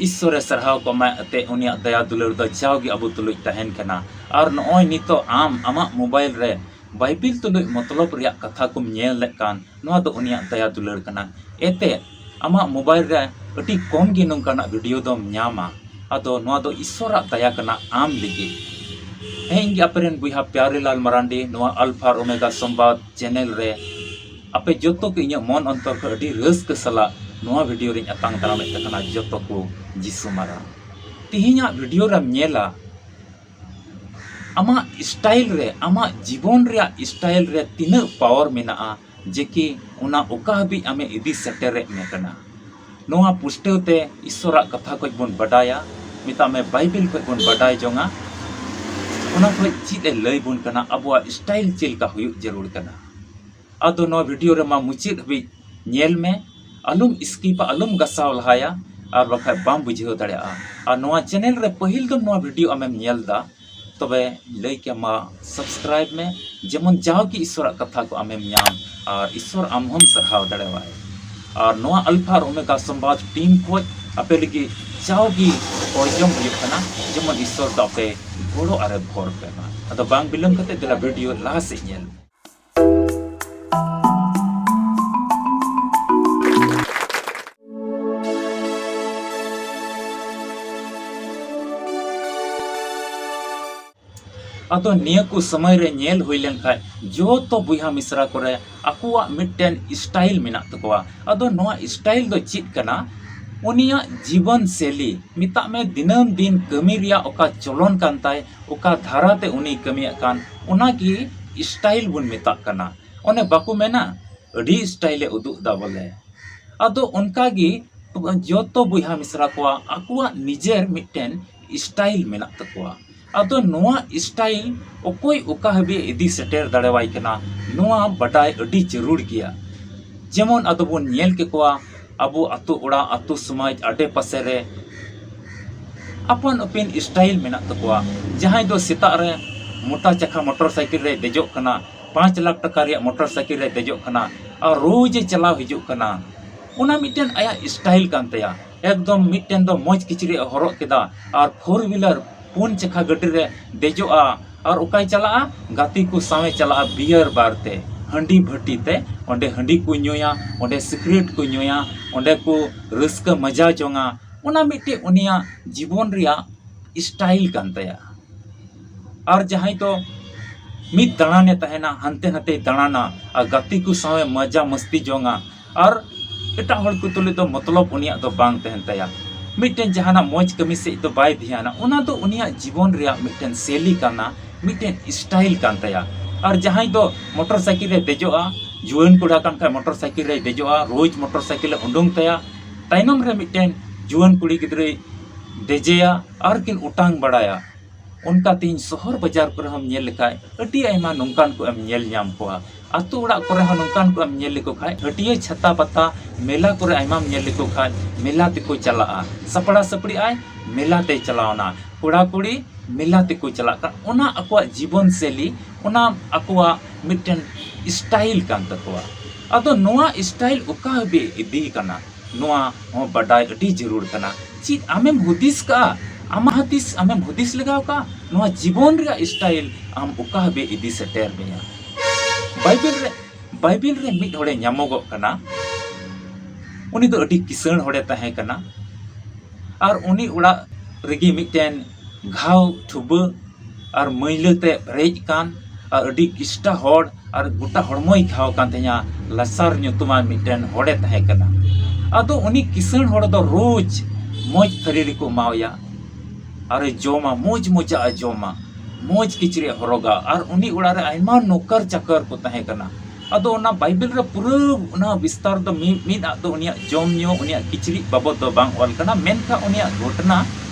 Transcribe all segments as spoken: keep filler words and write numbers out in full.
ᱤᱥᱥᱚᱨᱮ ᱥᱟᱨᱦᱟᱣ ᱠᱚᱢᱟᱭ ᱟᱛᱮ ᱩᱱᱤᱭᱟᱜ ᱫᱟᱭᱟ ᱫᱩᱞᱟᱹᱲ ᱫᱚ ᱡᱟᱣᱜᱮ ᱟᱵᱚ ᱛᱩᱞᱩᱡ ᱛᱟᱦᱮᱱ ᱠᱟᱱᱟ᱾ ᱟᱨ ᱱᱚᱜᱼᱚᱭ ᱱᱤᱛᱚᱜ ᱟᱢ ᱟᱢᱟᱜ ᱢᱳᱵᱟᱭᱤᱞ ᱨᱮ ᱵᱟᱭᱵᱤᱞ ᱛᱩᱞᱩᱡ ᱢᱚᱛᱞᱚᱵ ᱨᱮᱭᱟᱜ ᱠᱟᱛᱷᱟ ᱠᱚᱢ ᱧᱮᱞ ᱞᱮᱫ ᱠᱟᱱ, ᱱᱚᱣᱟ ᱫᱚ ᱩᱱᱤᱭᱟᱜ ᱫᱟᱭᱟ ᱫᱩᱞᱟᱹᱲ ᱠᱟᱱᱟ᱾ ᱮᱱᱛᱮ ᱟᱢᱟᱜ ᱢᱳᱵᱟᱭᱤᱞ ᱨᱮ ᱟᱹᱰᱤ ᱠᱚᱢ ᱜᱮ ᱱᱚᱝᱠᱟᱱᱟᱜ ᱵᱷᱤᱰᱤᱭᱳ ᱫᱚᱢ ᱧᱟᱢᱟ᱾ ᱟᱫᱚ ᱱᱚᱣᱟ ᱫᱚ ᱤᱥᱥᱚᱨᱟᱜ ᱫᱟᱭᱟ ᱠᱟᱱᱟ ᱟᱢ ᱞᱟᱹᱜᱤᱫ᱾ ᱦᱮᱸ, ᱤᱧ ᱜᱮ ᱟᱯᱮ ᱨᱮᱱ ᱵᱚᱭᱦᱟ ᱯᱭᱟᱨᱤᱞᱟᱞ ᱢᱟᱨᱟᱱᱰᱤ, ᱱᱚᱣᱟ ᱟᱞᱯᱷᱟ ᱟᱨ ᱳᱢᱮᱜᱟ ᱥᱚᱢᱵᱟᱫ ᱪᱮᱱᱮᱞ ᱨᱮ ᱟᱯᱮ ᱡᱚᱛᱚ ᱠᱚ ᱤᱧᱟᱹᱜ ᱢᱚᱱ ᱚᱱᱛᱚᱨ ᱠᱷᱚᱱ ᱟᱹᱰᱤ ᱨᱟᱹᱥᱠᱟᱹ ᱥᱟᱞᱟᱜ ᱱᱚᱣᱟ ᱵᱷᱤᱰᱤᱭᱳ ᱨᱤᱧ ᱟᱛᱟᱝ ᱫᱟᱨᱟᱢᱮᱫ ᱯᱮ ᱠᱟᱱᱟ, ᱡᱚᱛᱚ ᱠᱚ ᱡᱤᱥᱩ ᱢᱟᱨᱟᱝ᱾ ᱛᱮᱦᱮᱧᱟᱜ ᱵᱷᱤᱰᱤᱭᱳ ᱨᱮᱢ ᱧᱮᱞᱟ, ᱟᱢᱟᱜ ᱥᱴᱟᱭᱤᱞ ᱨᱮ, ᱟᱢᱟᱜ ᱡᱤᱵᱚᱱ ᱨᱮᱭᱟᱜ ᱥᱴᱟᱭᱤᱞ ᱨᱮ ᱛᱤᱱᱟᱹᱜ ᱯᱟᱣᱟᱨ ᱢᱮᱱᱟᱜᱼᱟ, ᱡᱮ ᱠᱤ ᱚᱱᱟ ᱚᱠᱟ ᱦᱟᱹᱵᱤᱡ ᱟᱢᱮ ᱤᱫᱤ ᱥᱮᱴᱮᱨᱮᱫ ᱢᱮ ᱠᱟᱱᱟ᱾ ᱱᱚᱣᱟ ᱯᱩᱥᱴᱟᱹᱣ ᱛᱮ ᱤᱥᱥᱚᱨᱟᱜ ᱠᱟᱛᱷᱟ ᱠᱷᱚᱱ ᱵᱚᱱ ᱵᱟᱰᱟᱭᱟ, ᱢᱮᱛᱟᱜ ᱢᱮ ᱵᱟᱭᱵᱮᱞ ᱠᱷᱚᱱ ᱵᱚᱱ ᱵᱟᱰᱟᱭ ᱡᱚᱝᱟ, ᱚᱱᱟ ᱠᱷᱚᱱ ᱪᱮᱫ ᱮ ᱞᱟᱹᱭ ᱵᱚᱱ ᱠᱟᱱᱟ, ᱟᱵᱚᱣᱟᱜ ᱥᱴᱟᱭᱤᱞ ᱪᱮᱫ ᱞᱮᱠᱟ ᱦᱩᱭᱩᱜ ᱡᱟᱹᱨᱩᱲ ᱠᱟᱱᱟ᱾ ᱟᱫᱚ ᱱᱚᱣᱟ ᱵᱷᱤᱰᱤᱭᱳ ᱨᱮ ᱢᱟ ᱢᱩᱪᱟᱹᱫ ᱦᱟᱹᱵᱤᱡ ᱧᱮᱞ ᱢᱮ, ᱟᱞᱚᱢ ᱥᱠᱤᱯᱟ, ᱟᱞᱚᱢ ᱜᱟᱥᱟᱣ ᱞᱟᱦᱟᱭᱟ, ᱟᱨ ᱵᱟᱠᱷᱟᱡ ᱵᱟᱢ ᱵᱩᱡᱷᱟᱹᱣ ᱫᱟᱲᱮᱭᱟᱜᱼᱟ᱾ ᱟᱨ ᱱᱚᱣᱟ ᱪᱮᱱᱮᱞ ᱨᱮ ᱯᱟᱹᱦᱤᱞ ᱫᱚ ᱱᱚᱣᱟ ᱵᱷᱤᱰᱤᱭᱳ ᱟᱢᱮᱢ ᱧᱮᱞ ᱮᱫᱟ, ᱛᱚᱵᱮ ᱞᱟᱹᱭ ᱠᱮ ᱢᱟ ᱥᱟᱵᱥᱠᱨᱟᱭᱤᱵ ᱢᱮ, ᱡᱮᱢᱚᱱ ᱡᱟᱣᱜᱮ ᱤᱥᱥᱚᱨᱟᱜ ᱠᱟᱛᱷᱟ ᱠᱚ ᱟᱢᱮᱢ ᱧᱟᱢ ᱟᱨ ᱤᱥᱥᱚᱨ ᱟᱢ ᱦᱚᱸᱢ ᱥᱟᱨᱦᱟᱣ ᱫᱟᱲᱮᱣᱟᱭ᱾ ᱟᱨ ᱱᱚᱣᱟ ᱟᱞᱯᱷᱟ ᱟᱨ ᱳᱢᱮᱜᱟ ᱥᱚᱢᱵᱟᱫ ᱴᱤᱢ ᱠᱷᱚᱡ ᱟᱯᱮ ᱞᱟᱹᱜᱤᱫ ᱡᱟᱣᱜᱮ ᱚᱨᱡᱚᱢ ᱦᱩᱭᱩᱜ ᱠᱟᱱᱟ, ᱡᱮᱢᱚᱱ ᱤᱥᱥᱚᱨ ᱫᱚ ᱟᱯᱮ ᱜᱚᱲᱚ ᱟᱨᱮ ᱵᱷᱚᱨ ᱯᱮ ᱢᱟ᱾ ᱟᱫᱚ ᱵᱟᱝ ᱵᱤᱞᱚᱢ ᱠᱟᱛᱮ ᱫᱮᱞᱟ ᱵᱷᱤᱰᱤᱭᱳ ᱞᱟᱦᱟ ᱥᱮᱫ ᱧᱮᱞ ᱢᱮ᱾ ᱟᱫᱚ ᱱᱤᱭᱟᱹ ᱠᱚ ᱥᱚᱢᱚᱭ ᱨᱮ ᱧᱮᱞ ᱦᱩᱭ ᱞᱮᱱᱠᱷᱟᱡ ᱡᱚᱛᱚ ᱵᱚᱭᱦᱟ ᱢᱤᱥᱨᱟ ᱠᱚᱨᱮ ᱟᱠᱚᱣᱟᱜ ᱢᱤᱫᱴᱮᱱ ᱥᱴᱟᱭᱤᱞ ᱢᱮᱱᱟᱜ ᱛᱟᱠᱚᱣᱟ᱾ ᱟᱫᱚ ᱱᱚᱣᱟ ᱥᱴᱟᱭᱤᱞ ᱫᱚ ᱪᱮᱫ ᱠᱟᱱᱟ? ᱩᱱᱤᱭᱟᱜ ᱡᱤᱵᱚᱱ ᱥᱮᱞᱤ, ᱢᱮᱛᱟᱜ ᱢᱮ ᱫᱤᱱᱟᱹᱢ ᱫᱤᱱ ᱠᱟᱹᱢᱤ ᱨᱮᱭᱟᱜ ᱚᱠᱟ ᱪᱚᱞᱚᱱ ᱠᱟᱱ ᱛᱟᱭ, ᱚᱠᱟ ᱫᱷᱟᱨᱟ ᱛᱮ ᱩᱱᱤᱭ ᱠᱟᱹᱢᱤᱭᱮᱫ ᱠᱟᱱ, ᱚᱱᱟ ᱜᱮ ᱥᱴᱟᱭᱤᱞ ᱵᱚᱱ ᱢᱮᱛᱟᱜ ᱠᱟᱱᱟ᱾ ᱚᱱᱮ ᱵᱟᱠᱚ ᱢᱮᱱᱟ, ᱟᱹᱰᱤ ᱥᱴᱟᱭᱤᱞ ᱮ ᱩᱫᱩᱜ ᱮᱫᱟ ᱵᱚᱞᱮ᱾ ᱟᱫᱚ ᱚᱱᱠᱟ ᱜᱮ ᱡᱚᱛᱚ ᱵᱚᱭᱦᱟ ᱢᱤᱥᱨᱟ ᱠᱚᱣᱟᱜ ᱟᱠᱚᱣᱟᱜ ᱱᱤᱡᱮᱨ ᱢᱤᱫᱴᱮᱱ ᱥᱴᱟᱭᱤᱞ ᱢᱮᱱᱟᱜ ᱛᱟᱠᱚᱣᱟ᱾ ᱟᱫᱚ ᱱᱚᱣᱟ ᱥᱴᱟᱭᱤᱞ ᱚᱠᱚᱭ ᱚᱠᱟ ᱦᱟᱹᱵᱤᱡ ᱮ ᱤᱫᱤ ᱥᱮᱴᱮᱨ ᱫᱟᱲᱮᱣᱟᱭ ᱠᱟᱱᱟ, ᱱᱚᱣᱟ ᱵᱟᱰᱟᱭ ᱟᱹᱰᱤ ᱡᱟᱹᱨᱩᱲ ᱜᱮᱭᱟ᱾ ᱡᱮᱢᱚᱱ ᱟᱫᱚ ᱵᱚᱱ ᱧᱮᱞ ᱠᱮᱠᱚᱣᱟ, ᱟᱵᱚ ᱟᱛᱳ ᱚᱲᱟᱜ, ᱟᱛᱳ ᱥᱚᱢᱟᱡᱽ ᱟᱰᱮ ᱯᱟᱥᱮ ᱨᱮ ᱟᱯᱟᱱ ᱟᱹᱯᱤᱱ ᱥᱴᱟᱭᱤᱞ ᱢᱮᱱᱟᱜ ᱛᱟᱠᱚᱣᱟ᱾ ᱡᱟᱦᱟᱸᱭ ᱫᱚ ᱥᱮᱛᱟᱜ ᱨᱮ ᱢᱚᱴᱟ ᱪᱟᱠᱷᱟ ᱢᱚᱴᱚᱨ ᱥᱟᱭᱠᱮᱞ ᱨᱮᱭ ᱫᱮᱡᱚᱜ ᱠᱟᱱᱟ, ᱯᱟᱸᱪ ᱞᱟᱠᱷ ᱴᱟᱠᱟ ᱨᱮᱭᱟᱜ ᱢᱚᱴᱚᱨ ᱥᱟᱭᱠᱮᱞ ᱨᱮᱭ ᱫᱮᱡᱚᱜ ᱠᱟᱱᱟ ᱟᱨ ᱨᱳᱡᱽ ᱮ ᱪᱟᱞᱟᱣ ᱦᱤᱡᱩᱜ ᱠᱟᱱᱟ᱾ ᱚᱱᱟ ᱢᱤᱫᱴᱮᱱ ᱟᱭᱟᱜ ᱥᱴᱟᱭᱤᱞ ᱠᱟᱱ ᱛᱟᱭᱟ᱾ ᱮᱠᱫᱚᱢ ᱢᱤᱫᱴᱮᱱ ᱫᱚ ᱢᱚᱡᱽ ᱠᱤᱪᱨᱤᱡ ᱮ ᱦᱚᱨᱚᱜ ᱠᱮᱫᱟ ᱟᱨ four wheeler ᱯᱩᱱ ᱪᱟᱠᱷᱟ ᱜᱟᱹᱰᱤ ᱨᱮ ᱫᱮᱡᱚᱜᱼᱟ ᱟᱨ ᱚᱠᱟᱭ ᱪᱟᱞᱟᱜᱼᱟ? ᱜᱟᱛᱮ ᱠᱚ ᱥᱟᱶᱮ ᱪᱟᱞᱟᱜᱼᱟ beer bar ᱛᱮ, ᱦᱟᱺᱰᱤ ᱵᱷᱟᱹᱴᱤ ᱛᱮ᱾ ᱚᱸᱰᱮ ᱦᱟᱺᱰᱤ ᱠᱚ ᱧᱩᱭᱟ, ᱚᱸᱰᱮ ᱥᱤᱠᱨᱮᱴ ᱠᱚ ᱧᱩᱭᱟ, ᱚᱸᱰᱮ ᱠᱚ ᱨᱟᱹᱥᱠᱟᱹ ᱢᱟᱡᱟ ᱡᱚᱝᱟ᱾ ᱚᱱᱟ ᱢᱤᱫᱴᱮᱡ ᱩᱱᱤᱭᱟᱜ ᱡᱤᱵᱚᱱ ᱨᱮᱭᱟᱜ style ᱠᱟᱱ ᱛᱟᱭᱟ᱾ ᱟᱨ ᱡᱟᱦᱟᱸᱭ ᱫᱚ ᱢᱤᱫ ᱫᱟᱬᱟᱱᱮ ᱛᱟᱦᱮᱱᱟ, ᱦᱟᱱᱛᱮ ᱱᱟᱛᱮᱭ ᱫᱟᱬᱟᱱᱟ ᱟᱨ ᱜᱟᱛᱮ ᱠᱚ ᱥᱟᱶᱮ ᱢᱟᱡᱟ ᱢᱟᱥᱛᱤ ᱡᱚᱝᱟ ᱟᱨ ᱮᱴᱟᱜ ᱦᱚᱲ ᱠᱚ ᱛᱩᱞᱩᱡ ᱫᱚ ᱢᱚᱛᱞᱚᱵ ᱩᱱᱤᱭᱟᱜ ᱫᱚ ᱵᱟᱝ ᱛᱟᱦᱮᱱ ᱛᱟᱭᱟ᱾ ᱢᱤᱫᱴᱮᱱ ᱡᱟᱦᱟᱱᱟᱜ ᱢᱚᱡᱽ ᱠᱟᱹᱢᱤ ᱥᱮᱫ ᱫᱚ ᱵᱟᱭ ᱫᱷᱮᱭᱟᱱᱟ᱾ ᱚᱱᱟ ᱫᱚ ᱩᱱᱤᱭᱟᱜ ᱡᱤᱵᱚᱱ ᱨᱮᱭᱟᱜ ᱢᱤᱫᱴᱮᱱ ᱥᱮᱞᱤ ᱠᱟᱱᱟ, ᱢᱤᱫᱴᱮᱱ style ᱠᱟᱱ ᱛᱟᱭᱟ᱾ ᱟᱨ ᱡᱟᱦᱟᱸᱭ ᱫᱚ ᱢᱚᱴᱚᱨ ᱥᱟᱭᱠᱮᱞ ᱨᱮ ᱫᱮᱡᱚᱜᱼᱟ, ᱡᱩᱣᱟᱹᱱ ᱠᱚᱲᱟ ᱠᱟᱱ ᱠᱷᱟᱡ ᱢᱚᱴᱚᱨ ᱥᱟᱭᱠᱮᱞ ᱨᱮᱭ ᱫᱮᱡᱚᱜᱼᱟ, ᱨᱳᱡᱽ ᱢᱚᱴᱚᱨ ᱥᱟᱭᱠᱮᱞ ᱮ ᱩᱰᱩᱝ ᱛᱟᱭᱟ, ᱛᱟᱭᱱᱚᱢ ᱨᱮ ᱢᱤᱫᱴᱮᱱ ᱡᱩᱣᱟᱹᱱ ᱠᱩᱲᱤ ᱜᱤᱫᱽᱨᱟᱹᱭ ᱫᱮᱡᱮᱭᱟ ᱟᱨ ᱠᱤᱱ ᱚᱴᱟᱝ ᱵᱟᱲᱟᱭᱟ᱾ ᱚᱱᱠᱟ ᱛᱮᱦᱮᱧ ᱥᱚᱦᱚᱨ ᱵᱟᱡᱟᱨ ᱠᱚᱨᱮ ᱦᱚᱸᱢ ᱧᱮᱞ ᱞᱮᱠᱷᱟᱡ ᱟᱹᱰᱤ ᱟᱭᱢᱟ ᱱᱚᱝᱠᱟᱱ ᱠᱚ ᱮᱢ ᱧᱮᱞ ᱧᱟᱢ ᱠᱚᱣᱟ᱾ ᱟᱛᱳ ᱚᱲᱟᱜ ᱠᱚᱨᱮ ᱦᱚᱸ ᱱᱚᱝᱠᱟᱱ ᱠᱚ ᱮᱢ ᱧᱮᱞ ᱞᱮᱠᱚ ᱠᱷᱟᱡ, ᱦᱟᱹᱴᱤᱭᱟᱹ ᱪᱷᱟᱛᱟ ᱯᱟᱛᱟ ᱢᱮᱞᱟ ᱠᱚᱨᱮ ᱟᱭᱢᱟᱢ ᱧᱮᱞ ᱞᱮᱠᱚ ᱠᱷᱟᱡ ᱢᱮᱞᱟ ᱛᱮᱠᱚ ᱪᱟᱞᱟᱜᱼᱟ᱾ ᱥᱟᱯᱲᱟ ᱥᱟᱯᱲᱤ ᱟᱭ, ᱢᱮᱞᱟ ᱛᱮᱭ ᱪᱟᱞᱟᱣᱱᱟ᱾ ᱠᱚᱲᱟ ᱠᱩᱲᱤ ᱢᱮᱞᱟ ᱛᱮᱠᱚ ᱪᱟᱞᱟᱜ ᱠᱟᱱ, ᱚᱱᱟ ᱟᱠᱚᱣᱟᱜ ᱡᱤᱵᱚᱱ ᱥᱮᱞᱤ, ᱚᱱᱟ ᱟᱠᱚᱣᱟᱜ ᱢᱤᱫᱴᱮᱱ style ᱠᱟᱱ ᱛᱟᱠᱚᱣᱟ᱾ ᱟᱫᱚ ᱱᱚᱣᱟ style ᱚᱠᱟ ᱦᱟᱹᱵᱤᱡ ᱤᱫᱤ ᱠᱟᱱᱟ, ᱱᱚᱣᱟ ᱦᱚᱸ ᱵᱟᱰᱟᱭ ᱟᱹᱰᱤ ᱡᱟᱹᱨᱩᱲ ᱠᱟᱱᱟ᱾ ᱪᱮᱫ ᱟᱢᱮᱢ ᱦᱩᱫᱤᱥ ᱠᱟᱜᱼᱟ? ᱟᱢᱟᱜ ᱦᱩᱫᱤᱥ ᱟᱢᱮᱢ ᱦᱩᱫᱤᱥ ᱞᱮᱜᱟᱣ ᱠᱟᱜᱼᱟ? ᱱᱚᱣᱟ ᱡᱤᱵᱚᱱ ᱨᱮᱭᱟᱜ style ᱟᱢ ᱚᱠᱟ ᱦᱟᱹᱵᱤᱡ ᱤᱫᱤ ᱥᱮᱴᱮᱨ ᱢᱮᱭᱟ? ᱵᱟᱭᱵᱮᱞ ᱨᱮ, ᱵᱟᱭᱵᱮᱞ ᱨᱮ ᱢᱤᱫ ᱦᱚᱲᱮ ᱧᱟᱢᱚᱜᱚᱜ ᱠᱟᱱᱟ᱾ ᱩᱱᱤ ᱫᱚ ᱟᱹᱰᱤ ᱠᱤᱥᱟᱹᱬ ᱦᱚᱲᱮ ᱛᱟᱦᱮᱸ ᱠᱟᱱᱟ᱾ ᱟᱨ ᱩᱱᱤ ᱚᱲᱟᱜ ᱨᱮᱜᱮ ᱢᱤᱫᱴᱮᱱ ᱜᱷᱟᱣ ᱴᱷᱩᱵᱟᱹ ᱟᱨ ᱢᱟᱹᱭᱞᱟᱹ ᱛᱮ ᱯᱮᱨᱮᱡ ᱠᱟᱱ ᱟᱨ ᱟᱹᱰᱤ ᱠᱤᱥᱴᱟ ᱦᱚᱲ ᱟᱨ ᱜᱚᱴᱟ ᱦᱚᱲᱢᱚᱭ ᱜᱷᱟᱣ ᱠᱟᱱ ᱛᱟᱦᱮᱸᱱᱟ, ᱞᱟᱥᱟᱨ ᱧᱩᱛᱩᱢᱟᱱ ᱢᱤᱫᱴᱮᱱ ᱦᱚᱲᱮ ᱛᱟᱦᱮᱸ ᱠᱟᱱᱟ᱾ ᱟᱫᱚ ᱩᱱᱤ ᱠᱤᱥᱟᱹᱬ ᱦᱚᱲ ᱫᱚ ᱨᱳᱡᱽ ᱢᱚᱡᱽ ᱛᱷᱟᱹᱨᱤ ᱨᱮᱠᱚ ᱮᱢᱟᱣᱟᱭᱟ ᱟᱨᱮ ᱡᱚᱢᱟ, ᱢᱚᱡᱽ ᱢᱚᱡᱟᱜ ᱮ ᱡᱚᱢᱟ, ᱢᱚᱡᱽ ᱠᱤᱪᱨᱤᱡ ᱮ ᱦᱚᱨᱚᱜᱟ ᱟᱨ ᱩᱱᱤ ᱚᱲᱟᱜ ᱨᱮ ᱟᱭᱢᱟ ᱱᱚᱠᱚᱨ ᱪᱟᱠᱚᱨ ᱠᱚ ᱛᱟᱦᱮᱸ ᱠᱟᱱᱟ᱾ ᱟᱫᱚ ᱚᱱᱟ ᱵᱟᱭᱵᱮᱞ ᱨᱮ ᱯᱩᱨᱟᱹ ᱚᱱᱟ ᱵᱤᱥᱛᱟᱨ ᱫᱚ ᱢᱤ-, ᱢᱤᱫ ᱟᱜ ᱫᱚ ᱩᱱᱤᱭᱟᱜ ᱡᱚᱢ ᱧᱩ, ᱩᱱᱤᱭᱟᱜ ᱠᱤᱪᱨᱤᱡ ᱵᱟᱵᱚᱫ ᱫᱚ ᱵᱟᱝ ᱚᱞ ᱠᱟᱱᱟ, ᱢᱮᱱᱠᱷᱟᱱ ᱩᱱᱤᱭᱟᱜ ᱜᱷᱚᱴᱚᱱᱟ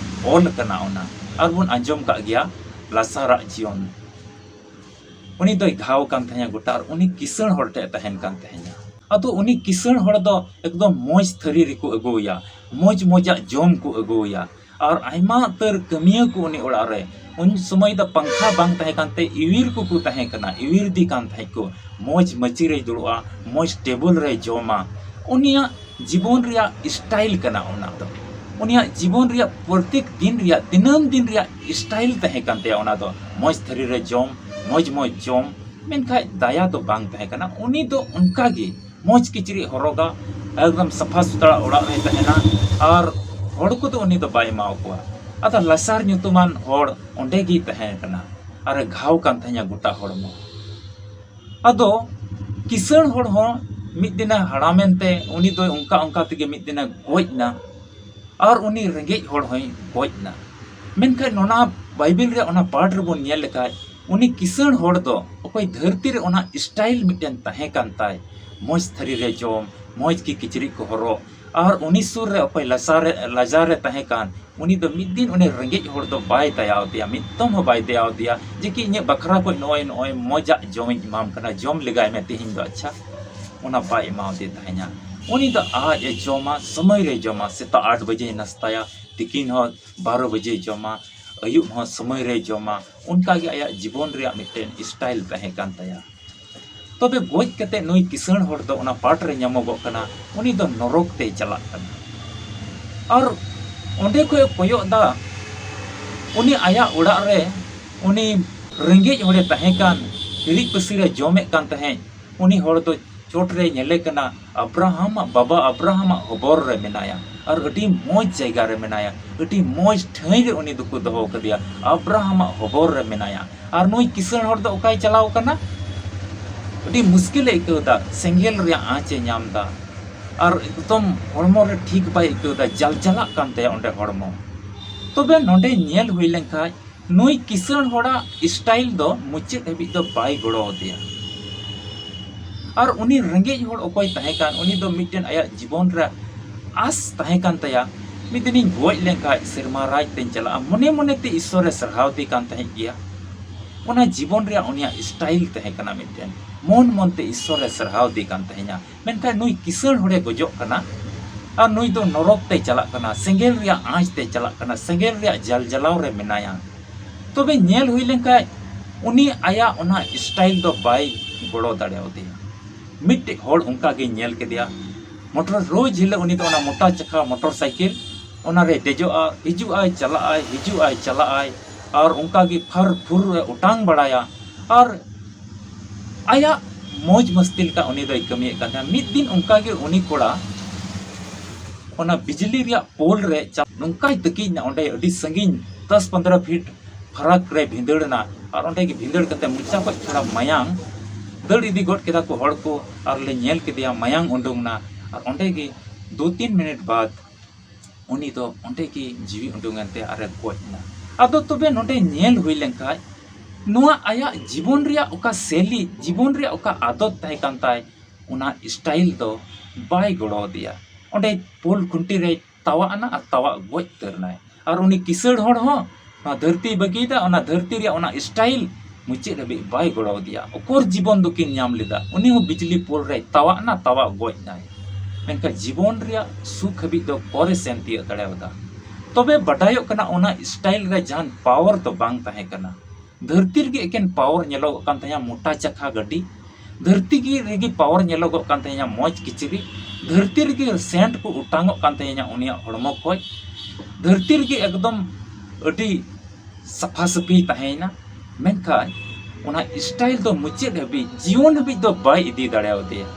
ᱚᱞ ᱠᱟᱱᱟ ᱚᱱᱟ᱾ ᱟᱨ ᱵᱚᱱ ᱟᱸᱡᱚᱢ ᱠᱟᱜ ᱜᱮᱭᱟ ᱞᱟᱥᱟᱨᱟᱜ ᱡᱤᱭᱚᱱ᱾ ᱩᱱᱤ ᱫᱚᱭ ᱜᱷᱟᱣ ᱠᱟᱱ ᱛᱟᱦᱮᱸᱱᱟ ᱜᱚᱴᱟ, ᱟᱨ ᱩᱱᱤ ᱠᱤᱥᱟᱹᱬ ᱦᱚᱲ ᱴᱷᱮᱱ ᱛᱟᱦᱮᱱ ᱠᱟᱱ ᱛᱟᱦᱮᱸᱱᱟ᱾ ᱟᱫᱚ ᱩᱱᱤ ᱠᱤᱥᱟᱹᱬ ᱦᱚᱲ ᱫᱚ ᱮᱠᱫᱚᱢ ᱢᱚᱡᱽ ᱛᱷᱟᱹᱨᱤ ᱨᱮᱠᱚ ᱟᱹᱜᱩᱣᱟᱭᱟ, ᱢᱚᱡᱽ ᱢᱚᱡᱟᱜ ᱡᱚᱢ ᱠᱚ ᱟᱹᱜᱩᱣᱟᱭᱟ, ᱟᱨ ᱟᱭᱢᱟ ᱩᱛᱟᱹᱨ ᱠᱟᱹᱢᱤᱭᱟᱹ ᱠᱚ ᱩᱱᱤ ᱚᱲᱟᱜ ᱨᱮ᱾ ᱩᱱ ᱥᱚᱢᱚᱭ ᱫᱚ ᱯᱟᱝᱠᱷᱟ ᱵᱟᱝ ᱛᱟᱦᱮᱸ ᱠᱟᱱᱛᱮ ᱤᱣᱤᱨ ᱠᱚᱠᱚ ᱛᱟᱦᱮᱸ ᱠᱟᱱᱟ, ᱤᱣᱤᱨ ᱫᱤ ᱠᱟᱱ ᱛᱟᱦᱮᱸᱫ ᱠᱚ᱾ ᱢᱚᱡᱽ ᱢᱟᱹᱪᱤ ᱨᱮᱭ ᱫᱩᱲᱩᱵᱼᱟ, ᱢᱚᱡᱽ ᱴᱮᱵᱚᱞ ᱨᱮᱭ ᱡᱚᱢᱟ᱾ ᱩᱱᱤᱭᱟᱜ ᱡᱤᱵᱚᱱ ᱨᱮᱭᱟᱜ ᱥᱴᱟᱭᱤᱞ ᱠᱟᱱᱟ ᱚᱱᱟ ᱫᱚ᱾ ᱩᱱᱤᱭᱟᱜ ᱡᱤᱵᱚᱱ ᱨᱮᱭᱟᱜ ᱯᱨᱚᱛᱮᱠ ᱫᱤᱱ ᱨᱮᱭᱟᱜ, ᱫᱤᱱᱟᱹᱢ ᱫᱤᱱ ᱨᱮᱭᱟᱜ ᱥᱴᱟᱭᱤᱞ ᱛᱟᱦᱮᱸ ᱠᱟᱱ ᱛᱟᱭᱟ ᱚᱱᱟ ᱫᱚ᱾ ᱢᱚᱡᱽ ᱛᱷᱟᱹᱨᱤ ᱨᱮ ᱡᱚᱢ, ᱢᱚᱡᱽ ᱢᱚᱡᱽ ᱡᱚᱢ, ᱢᱮᱱᱠᱷᱟᱱ ᱫᱟᱭᱟ ᱫᱚ ᱵᱟᱝ ᱛᱟᱦᱮᱸ ᱠᱟᱱᱟ᱾ ᱩᱱᱤ ᱫᱚ ᱚᱱᱠᱟ ᱜᱮ ᱢᱚᱡᱽ ᱠᱤᱪᱨᱤᱡ ᱦᱚᱨᱚᱜᱟ, ᱮᱠᱫᱚᱢ ᱥᱟᱯᱷᱟ ᱥᱩᱛᱨᱟ ᱚᱲᱟᱜ ᱨᱮ ᱛᱟᱦᱮᱱᱟ, ᱟᱨ ᱦᱚᱲ ᱠᱚᱫᱚ ᱩᱱᱤ ᱫᱚ ᱵᱟᱭ ᱮᱢᱟᱣ ᱠᱚᱣᱟ᱾ ᱟᱫᱚ ᱞᱟᱥᱟᱨ ᱧᱩᱛᱩᱢᱟᱱ ᱦᱚᱲ ᱚᱸᱰᱮ ᱜᱮᱭ ᱛᱟᱦᱮᱸ ᱠᱟᱱᱟ, ᱟᱨ ᱮ ᱜᱷᱟᱣ ᱠᱟᱱ ᱛᱟᱦᱮᱸᱱᱟ ᱜᱚᱴᱟ ᱦᱚᱲᱢᱚ᱾ ᱟᱫᱚ ᱠᱤᱥᱟᱹᱬ ᱦᱚᱲ ᱦᱚᱸ ᱢᱤᱫ ᱫᱤᱱᱮ ᱦᱟᱲᱟᱢᱮᱱ ᱛᱮ ᱩᱱᱤ ᱫᱚᱭ ᱚᱱᱠᱟ ᱚᱱᱠᱟ ᱛᱮᱜᱮ ᱢᱤᱫ ᱫᱤᱱᱮ ᱜᱚᱡ ᱮᱱᱟ, ᱟᱨ ᱩᱱᱤ ᱨᱮᱸᱜᱮᱡ ᱦᱚᱲ ᱦᱚᱸᱭ ᱜᱚᱡ ᱮᱱᱟ᱾ ᱢᱮᱱᱠᱷᱟᱱ ᱚᱱᱟ ᱵᱟᱭᱵᱮᱞ ᱨᱮ ᱚᱱᱟ ᱯᱟᱴ ᱨᱮᱵᱚᱱ ᱧᱮᱞ ᱞᱮᱠᱷᱟᱡ, ᱩᱱᱤ ᱠᱤᱥᱟᱹᱬ ᱦᱚᱲ ᱫᱚ ᱚᱠᱚᱭ ᱫᱷᱟᱹᱨᱛᱤ ᱨᱮ ᱚᱱᱟ ᱥᱴᱟᱭᱤᱞ ᱢᱤᱫᱴᱮᱱ ᱛᱟᱦᱮᱸ ᱠᱟᱱ ᱛᱟᱭ, ᱢᱚᱡᱽ ᱛᱷᱟᱹᱨᱤ ᱨᱮ ᱡᱚᱢ, ᱢᱚᱡᱽ ᱜᱮ ᱠᱤᱪᱨᱤᱡ ᱠᱚ ᱦᱚᱨᱚᱜ, ᱟᱨ ᱩᱱᱤ ᱥᱩᱨ ᱨᱮ ᱚᱠᱚᱭ ᱞᱟᱥᱟᱨ ᱨᱮ, ᱞᱟᱡᱟᱨ ᱨᱮ ᱛᱟᱦᱮᱸ ᱠᱟᱱ, ᱩᱱᱤ ᱫᱚ ᱢᱤᱫ ᱫᱤᱱ ᱩᱱᱤ ᱨᱮᱸᱜᱮᱡ ᱦᱚᱲ ᱫᱚ ᱵᱟᱭ ᱫᱟᱭᱟᱣᱟᱫᱮᱭᱟ, ᱢᱤᱫ ᱫᱚᱢ ᱦᱚᱸ ᱵᱟᱭ ᱫᱟᱭᱟᱣᱟᱫᱮᱭᱟ ᱡᱮ ᱠᱤ ᱤᱧᱟᱹᱜ ᱵᱟᱠᱷᱨᱟ ᱠᱷᱚᱡ ᱱᱚᱜᱼᱚᱭ, ᱱᱚᱜᱼᱚᱭ ᱢᱚᱡᱟᱜ ᱡᱚᱢᱤᱧ ᱮᱢᱟᱢ ᱠᱟᱱᱟ, ᱡᱚᱢ ᱞᱮᱜᱟᱭ ᱢᱮ ᱛᱮᱦᱮᱧ ᱫᱚ, ᱟᱪᱪᱷᱟ, ᱚᱱᱟ ᱵᱟᱭ ᱮᱢᱟᱣᱟᱫᱮ ᱛᱟᱦᱮᱸᱧᱟ᱾ ᱩᱱᱤ ᱫᱚ ᱟᱡ ᱮ ᱡᱚᱢᱟ, ᱥᱚᱢᱚᱭ ᱨᱮᱭ ᱡᱚᱢᱟ, ᱥᱮᱛᱟᱜ ᱟᱴ ᱵᱟᱡᱮᱭ ᱱᱟᱥᱛᱟᱭᱟ, ᱛᱤᱠᱤᱱ ᱦᱚᱸ ᱵᱟᱨᱚ ᱵᱟᱡᱮᱭ ᱡᱚᱢᱟ, ᱟᱹᱭᱩᱵ ᱦᱚᱸ ᱥᱚᱢᱚᱭ ᱨᱮᱭ ᱡᱚᱢᱟ᱾ ᱚᱱᱠᱟ ᱜᱮ ᱟᱭᱟᱜ ᱡᱤᱵᱚᱱ ᱨᱮᱭᱟᱜ ᱢᱤᱫᱴᱮᱱ ᱥᱴᱟᱭᱤᱞ ᱛᱟᱦᱮᱸ ᱠᱟᱱ ᱛᱟᱭᱟ᱾ ᱛᱚᱵᱮ ᱜᱚᱡ ᱠᱟᱛᱮ ᱱᱩᱭ ᱠᱤᱥᱟᱹᱬ ᱦᱚᱲ ᱫᱚ ᱚᱱᱟ ᱯᱟᱴ ᱨᱮ ᱧᱟᱢᱚᱜᱚᱜ ᱠᱟᱱᱟ, ᱩᱱᱤ ᱫᱚ ᱱᱚᱨᱚᱠ ᱛᱮᱭ ᱪᱟᱞᱟᱜ ᱠᱟᱱᱟ᱾ ᱟᱨ ᱚᱸᱰᱮ ᱠᱷᱚᱡ ᱮ ᱠᱚᱭᱚᱜ ᱫᱟ, ᱩᱱᱤ ᱟᱭᱟᱜ ᱚᱲᱟᱜ ᱨᱮ ᱩᱱᱤ ᱨᱮᱸᱜᱮᱡ ᱦᱚᱲᱮ ᱛᱟᱦᱮᱸ ᱠᱟᱱ, ᱦᱤᱨᱤᱡ ᱯᱟᱹᱥᱤᱨ ᱮ ᱡᱚᱢᱮᱫ ᱠᱟᱱ ᱛᱟᱦᱮᱸᱫ, ᱩᱱᱤ ᱦᱚᱲ ᱫᱚ ᱪᱚᱴ ᱨᱮ ᱧᱮᱞᱮ ᱠᱟᱱᱟ, ᱟᱵᱨᱟᱦᱟᱢᱟᱜ ᱵᱟᱵᱟ ᱟᱵᱨᱟᱦᱟᱢᱟᱜ ᱦᱚᱵᱚᱨ ᱨᱮ ᱢᱮᱱᱟᱭᱟ, ᱟᱨ ᱟᱹᱰᱤ ᱢᱚᱡᱽ ᱡᱟᱭᱜᱟ ᱨᱮ ᱢᱮᱱᱟᱭᱟ, ᱟᱹᱰᱤ ᱢᱚᱡᱽ ᱴᱷᱟᱹᱭ ᱨᱮ ᱩᱱᱤ ᱫᱚᱠᱚ ᱫᱚᱦᱚ ᱠᱟᱫᱮᱭᱟ, ᱟᱵᱨᱟᱦᱟᱢᱟᱜ ᱦᱚᱵᱚᱨ ᱨᱮ ᱢᱮᱱᱟᱭᱟ᱾ ᱟᱨ ᱱᱩᱭ ᱠᱤᱥᱟᱹᱬ ᱦᱚᱲ ᱫᱚ ᱚᱠᱟᱭ ᱪᱟᱞᱟᱣ ᱠᱟᱱᱟ? ᱟᱹᱰᱤ ᱢᱩᱥᱠᱤᱞ ᱮ ᱟᱹᱭᱠᱟᱹᱣ ᱮᱫᱟ, ᱥᱮᱸᱜᱮᱞ ᱨᱮᱭᱟᱜ ᱟᱸᱪ ᱮ ᱧᱟᱢ ᱮᱫᱟ, ᱟᱨ ᱮᱠᱫᱚᱢ ᱦᱚᱲᱢᱚ ᱨᱮ ᱴᱷᱤᱠ ᱵᱟᱭ ᱟᱹᱭᱠᱟᱹᱣ ᱮᱫᱟ, ᱡᱟᱞᱡᱟᱞᱟᱜ ᱠᱟᱱ ᱛᱟᱭᱟ ᱚᱸᱰᱮ ᱦᱚᱲᱢᱚ᱾ ᱛᱚᱵᱮ ᱱᱚᱰᱮ ᱧᱮᱞ ᱦᱩᱭ ᱞᱮᱱᱠᱷᱟᱡ, ᱱᱩᱭ ᱠᱤᱥᱟᱹᱬ ᱦᱚᱲᱟᱜ ᱥᱴᱟᱭᱤᱞ ᱫᱚ ᱢᱩᱪᱟᱹᱫ ᱦᱟᱹᱵᱤᱡ ᱫᱚ ᱵᱟᱭ ᱜᱚᱲᱚ ᱟᱫᱮᱭᱟ᱾ ᱟᱨ ᱩᱱᱤ ᱨᱮᱸᱜᱮᱡ ᱦᱚᱲ ᱚᱠᱚᱭ ᱛᱟᱦᱮᱸ ᱠᱟᱱ, ᱩᱱᱤ ᱫᱚ ᱢᱤᱫᱴᱮᱱ ᱟᱭᱟᱜ ᱡᱤᱵᱚᱱ ᱨᱮ ᱟᱥ ᱛᱟᱦᱮᱸ ᱠᱟᱱ ᱛᱟᱭᱟ, ᱢᱤᱫ ᱫᱤᱱᱤᱧ ᱜᱚᱡ ᱞᱮᱱᱠᱷᱟᱡ ᱥᱮᱨᱢᱟ ᱨᱟᱡᱽ ᱛᱮᱧ ᱪᱟᱞᱟᱜᱼᱟ, ᱢᱚᱱᱮ ᱢᱚᱱᱮ ᱛᱮ ᱤᱥᱥᱚᱨᱮ ᱥᱟᱨᱦᱟᱣ ᱫᱮ ᱠᱟᱱ ᱛᱟᱦᱮᱸᱫ ᱜᱮᱭᱟ᱾ ᱚᱱᱟ ᱡᱤᱵᱚᱱ ᱨᱮᱭᱟᱜ ᱩᱱᱤᱭᱟᱜ ᱥᱴᱟᱭᱤᱞ ᱛᱟᱦᱮᱸ ᱠᱟᱱᱟ ᱢᱤᱫᱴᱮᱱ, ᱢᱚᱱ ᱢᱚᱱ ᱛᱮ ᱤᱥᱥᱚᱨᱮ ᱥᱟᱨᱦᱟᱣ ᱫᱮ ᱠᱟᱱ ᱛᱟᱦᱮᱸᱧᱟ᱾ ᱢᱮᱱᱠᱷᱟᱱ ᱱᱩᱭ ᱠᱤᱥᱟᱹᱬ ᱦᱚᱲᱮ ᱜᱚᱡᱚᱜ ᱠᱟᱱᱟ, ᱟᱨ ᱱᱩᱭ ᱫᱚ ᱱᱚᱨᱚᱠ ᱛᱮᱭ ᱪᱟᱞᱟᱜ ᱠᱟᱱᱟ, ᱥᱮᱸᱜᱮᱞ ᱨᱮᱭᱟᱜ ᱟᱸᱪ ᱛᱮᱭ ᱪᱟᱞᱟᱜ ᱠᱟᱱᱟ, ᱥᱮᱸᱜᱮᱞ ᱨᱮᱭᱟᱜ ᱡᱟᱞᱡᱟᱞᱟᱣ ᱨᱮ ᱢᱮᱱᱟᱭᱟ᱾ ᱛᱚᱵᱮ ᱧᱮᱞ ᱦᱩᱭ ᱞᱮᱱᱠᱷᱟᱡ, ᱩᱱᱤ ᱟᱭᱟᱜ ᱚᱱᱟ ᱥᱴᱟᱭᱤᱞ ᱫᱚ ᱵᱟᱭ ᱜᱚᱲᱚ ᱫᱟᱲᱮᱭᱟᱫᱮᱭᱟ᱾ ᱢᱤᱫᱴᱮᱡ ᱦᱚᱲ ᱚᱱᱠᱟ ᱜᱮᱧ ᱧᱮᱞ ᱠᱮᱫᱮᱭᱟ, ᱢᱚᱴᱚᱨ ᱨᱳᱡᱽ ᱦᱤᱞᱳᱜ ᱩᱱᱤ ᱫᱚ ᱚᱱᱟ ᱢᱚᱴᱟ ᱪᱟᱠᱷᱟ ᱢᱚᱴᱚᱨ ᱥᱟᱭᱠᱮᱞ ᱚᱱᱟ ᱨᱮ ᱫᱮᱡᱚᱜᱼᱟ, ᱦᱤᱡᱩᱜ ᱟᱭ ᱪᱟᱞᱟᱜ ᱟᱭ, ᱦᱤᱡᱩᱜ ᱟᱭ ᱪᱟᱞᱟᱜ ᱟᱭ, ᱟᱨ ᱚᱱᱠᱟ ᱜᱮ ᱯᱷᱟᱨ ᱯᱷᱩᱨ ᱮ ᱚᱴᱟᱝ ᱵᱟᱲᱟᱭᱟ᱾ ᱟᱨ ᱟᱭᱟᱜ ᱢᱚᱡᱽ ᱢᱟᱥᱛᱤ ᱞᱮᱠᱟ ᱩᱱᱤ ᱫᱚᱭ ᱠᱟᱹᱢᱤᱭᱮᱫ ᱠᱟᱱ ᱛᱟᱦᱮᱸᱱᱟ᱾ ᱢᱤᱫ ᱫᱤᱱ ᱚᱱᱠᱟ ᱜᱮ ᱩᱱᱤ ᱠᱚᱲᱟ ᱚᱱᱟ ᱵᱤᱡᱽᱞᱤ ᱨᱮᱭᱟᱜ ᱯᱳᱞ ᱨᱮ ᱪᱟ-, ᱱᱚᱝᱠᱟᱭ ᱛᱟᱹᱠᱤᱡ ᱮᱱᱟ, ᱚᱸᱰᱮ ᱟᱹᱰᱤ ᱥᱟᱺᱜᱤᱧ ᱫᱚᱥ ᱯᱚᱱᱫᱽᱨᱚ ᱯᱷᱤᱴ ᱯᱷᱟᱨᱟᱠ ᱨᱮ ᱵᱷᱤᱸᱫᱟᱹᱲ ᱮᱱᱟ᱾ ᱟᱨ ᱚᱸᱰᱮ ᱜᱮ ᱵᱷᱤᱸᱫᱟᱹᱲ ᱠᱟᱛᱮ ᱢᱚᱪᱟ ᱠᱷᱚᱡ ᱛᱷᱚᱲᱟ ᱢᱟᱭᱟᱝ ᱫᱟᱹᱲ ᱤᱫᱤ ᱜᱚᱫ ᱠᱮᱫᱟ ᱠᱚ ᱦᱚᱲ ᱠᱚ, ᱟᱨ ᱞᱮ ᱧᱮᱞ ᱠᱮᱫᱮᱭᱟ ᱢᱟᱭᱟᱝ ᱩᱰᱩᱝ ᱮᱱᱟ᱾ ᱟᱨ ᱚᱸᱰᱮ ᱜᱮ ᱫᱩ ᱛᱤᱱ ᱢᱤᱱᱤᱴ ᱵᱟᱫ ᱩᱱᱤ ᱫᱚ ᱚᱸᱰᱮ ᱜᱮ ᱡᱤᱣᱤ ᱩᱰᱩᱝ ᱮᱱ ᱛᱮ ᱟᱨᱮ ᱜᱚᱡ ᱮᱱᱟ᱾ ᱟᱫᱚ ᱛᱚᱵᱮ ᱱᱚᱰᱮ ᱧᱮᱞ ᱦᱩᱭ ᱞᱮᱱ ᱠᱷᱟᱡ, ᱱᱚᱣᱟ ᱟᱭᱟᱜ ᱡᱤᱵᱚᱱ ᱨᱮᱭᱟᱜ ᱚᱠᱟ ᱥᱮᱞᱤ, ᱡᱤᱵᱚᱱ ᱨᱮᱭᱟᱜ ᱚᱠᱟ ᱟᱫᱚᱛ ᱛᱟᱦᱮᱸ ᱠᱟᱱ ᱛᱟᱭ, ᱚᱱᱟ ᱥᱴᱟᱭᱤᱞ ᱫᱚ ᱵᱟᱭ ᱜᱚᱲᱚ ᱟᱫᱮᱭᱟ᱾ ᱚᱸᱰᱮ ᱯᱳᱞ ᱠᱷᱩᱱᱴᱤ ᱨᱮᱭ ᱛᱟᱣᱟᱜ ᱮᱱᱟ ᱟᱨ ᱛᱟᱣᱟᱜ ᱜᱚᱡ ᱩᱛᱟᱹᱨ ᱮᱱᱟᱭ᱾ ᱟᱨ ᱩᱱᱤ ᱠᱤᱥᱟᱹᱬ ᱦᱚᱲ ᱦᱚᱸ ᱱᱚᱣᱟ ᱫᱷᱟᱹᱨᱛᱤᱭ ᱵᱟᱹᱜᱤᱭᱮᱫᱟ, ᱚᱱᱟ ᱫᱷᱟᱹᱨᱛᱤ ᱨᱮᱭᱟᱜ ᱚᱱᱟ ᱥᱴᱟᱭᱤᱞ ᱢᱩᱪᱟᱹᱫ ᱦᱟᱹᱵᱤᱡ ᱵᱟᱭ ᱜᱚᱲᱚ ᱟᱫᱮᱭᱟ᱾ ᱚᱠᱚᱨ ᱡᱤᱵᱚᱱ ᱫᱚᱠᱤᱱ ᱧᱟᱢ ᱞᱮᱫᱟ, ᱩᱱᱤ ᱦᱚᱸ ᱵᱤᱡᱽᱞᱤ ᱯᱳᱞ ᱨᱮᱭ ᱛᱟᱣᱟᱜ ᱮᱱᱟ, ᱛᱟᱣᱟᱜ ᱜᱚᱡ ᱮᱱᱟᱭ᱾ ᱢᱮᱱᱠᱷᱟᱱ ᱡᱤᱵᱚᱱ ᱨᱮᱭᱟᱜ ᱥᱩᱠ ᱦᱟᱹᱵᱤᱡ ᱫᱚ ᱚᱠᱚᱨᱮ ᱥᱮᱱ ᱛᱤᱭᱟᱹᱜ ᱫᱟᱲᱮᱭᱟᱫᱟ? ᱛᱚᱵᱮ ᱵᱟᱰᱟᱭᱚᱜ ᱠᱟᱱᱟ, ᱚᱱᱟ ᱥᱴᱟᱭᱤᱞ ᱨᱮ ᱡᱟᱦᱟᱱ ᱯᱟᱣᱟᱨ ᱫᱚ ᱵᱟᱝ ᱛᱟᱦᱮᱸ ᱠᱟᱱᱟ᱾ ᱫᱷᱟᱹᱨᱛᱤ ᱨᱮᱜᱮ ᱮᱠᱮᱱ ᱯᱟᱣᱟᱨ ᱧᱮᱞᱚᱜᱚᱜ ᱠᱟᱱ ᱛᱟᱦᱮᱸᱱᱟ, ᱢᱚᱴᱟ ᱪᱟᱠᱷᱟ ᱜᱟᱹᱰᱤ᱾ ᱫᱷᱟᱹᱨᱛᱤ ᱜᱮ ᱨᱮᱜᱮ ᱯᱟᱣᱟᱨ ᱧᱮᱞᱚᱜᱚᱜ ᱠᱟᱱ ᱛᱟᱦᱮᱸᱱᱟ, ᱢᱚᱡᱽ ᱠᱤᱪᱨᱤᱡ᱾ ᱫᱷᱟᱹᱨᱛᱤ ᱨᱮᱜᱮ ᱥᱮᱱᱴ ᱠᱚ ᱚᱴᱟᱝᱚᱜ ᱠᱟᱱ ᱛᱟᱦᱮᱸᱱᱟ ᱩᱱᱤᱭᱟᱜ ᱦᱚᱲᱢᱚ ᱠᱷᱚᱡ᱾ ᱫᱷᱟᱹᱨᱛᱤ ᱨᱮᱜᱮ ᱮᱠᱫᱚᱢ ᱟᱹᱰᱤ ᱥᱟᱯᱷᱟ ᱥᱟᱹᱯᱷᱤ ᱛᱟᱦᱮᱸᱭᱮᱱᱟ᱾ ᱢᱮᱱᱠᱷᱟᱱ ᱚᱱᱟ ᱥᱴᱟᱭᱤᱞ ᱫᱚ ᱢᱩᱪᱟᱹᱫ ᱦᱟᱹᱵᱤᱡ, ᱡᱤᱭᱚᱱ ᱦᱟᱹᱵᱤᱡ ᱫᱚ ᱵᱟᱭ ᱤᱫᱤ ᱫᱟᱲᱮᱭᱟᱫᱮᱭᱟ᱾